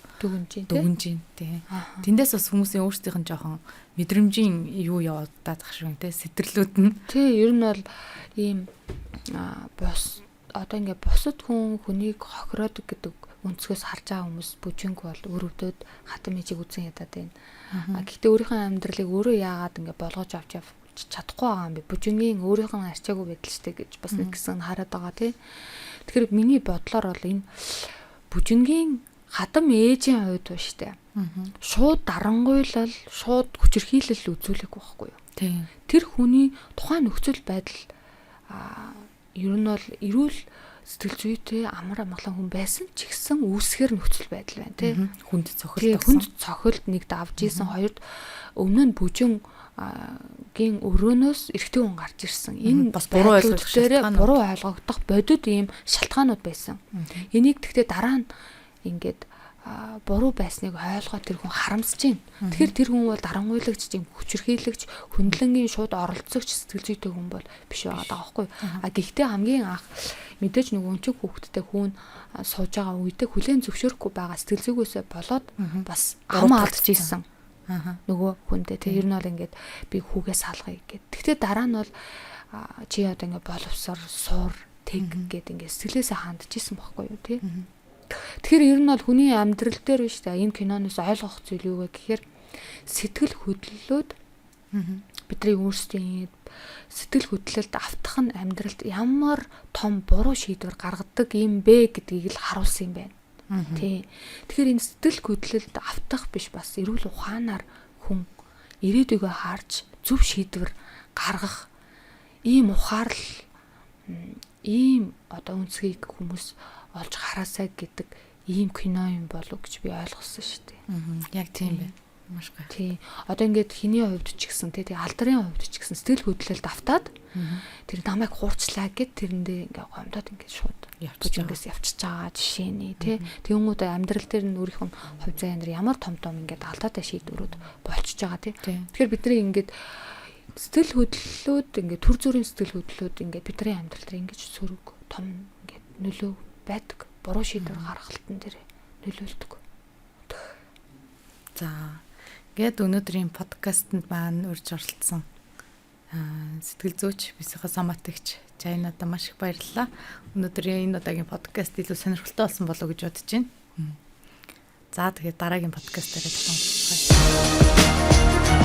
Speaker 2: дүгнж
Speaker 3: ин тий. Тэндээс бас хүмүүсийн өөрсдийнх нь жоохон мэдрэмжийн юу явагдаад ах шиг тий, сэтэрлүүд нь.
Speaker 2: Тий, ер нь бол ийм бус одоо ингээ бусад хүн хүнийг хохироодог гэдэг өнцгөөс харж байгаа хүмүүс бүжинг бол өрөвдөд хатам ээжийг үзэн ядаад байна. Гэхдээ өөрийнхөө амьдралыг өөрөө яагаад ингээ болгож авч явж чадахгүй байгаа юм бэ? Бүжингийн өөрийнх нь арчаагүй байдал штэ гэж бас нэг хэсэг нь хараад байгаа тий. Тэгэхээр миний бодлоор бол энэ бүжингийн хатам ээжийн хувьд ба штэ. Шууд дарангуйлал, шууд хүчирхийлэл үзүүлээгүй байхгүй юу?
Speaker 3: Тий.
Speaker 2: Тэр хүний тухайн нөхцөл байдал ер нь бол эрүүл сэтгэл зүйтэй амар амгалан хүн байсан ч гэсэн үүсгэр нөхцөл байдал байна тий.
Speaker 3: Хүнд цохилт.
Speaker 2: Хүнд цохилт нэгд авч исэн, хоёрд өмнө нь бүжин гийн өрөөнөөс эрэгтэй хүн гарч ирсэн. Энэ
Speaker 3: бас буруу ойлгох
Speaker 2: шалтгаанууд, буруу ойлгогдох бодит ийм шалтгаанууд байсан. Энийг тэгтээ дараа нь ингээд буруу байсныг ойлгоод тэр хүн харамсаж байна. Тэгэхээр тэр хүн бол дарангуйлагч, тийм хүчирхийлэгч, хөндлөнгийн шууд оролцогч сэтгэл зүйтэй хүн бол биш байгаа даа байхгүй. А гэхдээ хамгийн анх мэдээж нөгөө өнчиг хүүхэдтэй хүн сууж байгаа үедээ хүлээн зөвшөөрөхгүй байгаа сэтгэл зүйгээсээ болоод бас ам алдж исэн. Нөгөө хүндээ тэр ер нь бол ингээд би хүүгээ салгая гэд. Тэгтээ дараа нь бол чи одоо ингээд боловсоор суур тэг гэд ингээд сэтгэлээсээ хандж исэн байхгүй юу тий. Тэгэхээр ер нь бол хүний амьдрал дээр биш та энэ киноноос ойлгох зүйл юу вэ гэхээр сэтгэл хөдлөлүүд бидний өөрсдийн сэтгэл хөдлөлд автах нь амьдралд ямар том буруу шийдвэр гаргадаг юм бэ гэдгийг л харуулсан юм байна. Тий. Тэгэхээр энэ сэтгэл хөдлөлд автах биш бас эрүүл ухаанаар хүн ирээдүйгөө харж зөв шийдвэр гаргах ийм ухаарлал, ийм одоо өнцгийг хүмүүс олж хараасай гэдэг ийм кино юм болов гэж би ойлгосон шүү дээ.
Speaker 3: Яг тийм байна. Маш гоё.
Speaker 2: Тий. Одоо ингээд хиний хувьд ч гэсэн тий алдрын хувьд ч гэсэн сэтгэл хөдлөлд автаад тэр намайг хуурчлаа гэд тэрэндээ ингээ гомдоод ингээд шууд бүжингээс явчихж байгаа жишээний тий. Тэнгүүдээ амьдрал дээр нь өөрийнх нь хувь заяа нар ямар том том ингээд алдаатай шийдвэрүүд болчихж байгаа тий. Тэгэхээр бидний ингээд сэтгэл хөдлөлүүд ингээд төр зүрийн сэтгэл хөдлөлүүд ингээд бидний амьдрал дээр ингээд сөрөг том ингээд нөлөө байдаг. Буруу шийдвэр гаргалтан дээр нөлөөлдөг.
Speaker 3: За ингээд өнөөдрийн подкастэнд маань урьж оролцсон сэтгэл зүйч, психосоматикч Жайнадаа маш их баярлалаа. Өнөөдрийн энэ удаагийн подкаст илүү сонирхолтой болсон болов уу гэж бодож байна. За, тэгээд дараагийн подкастаараа дахин уулзъя.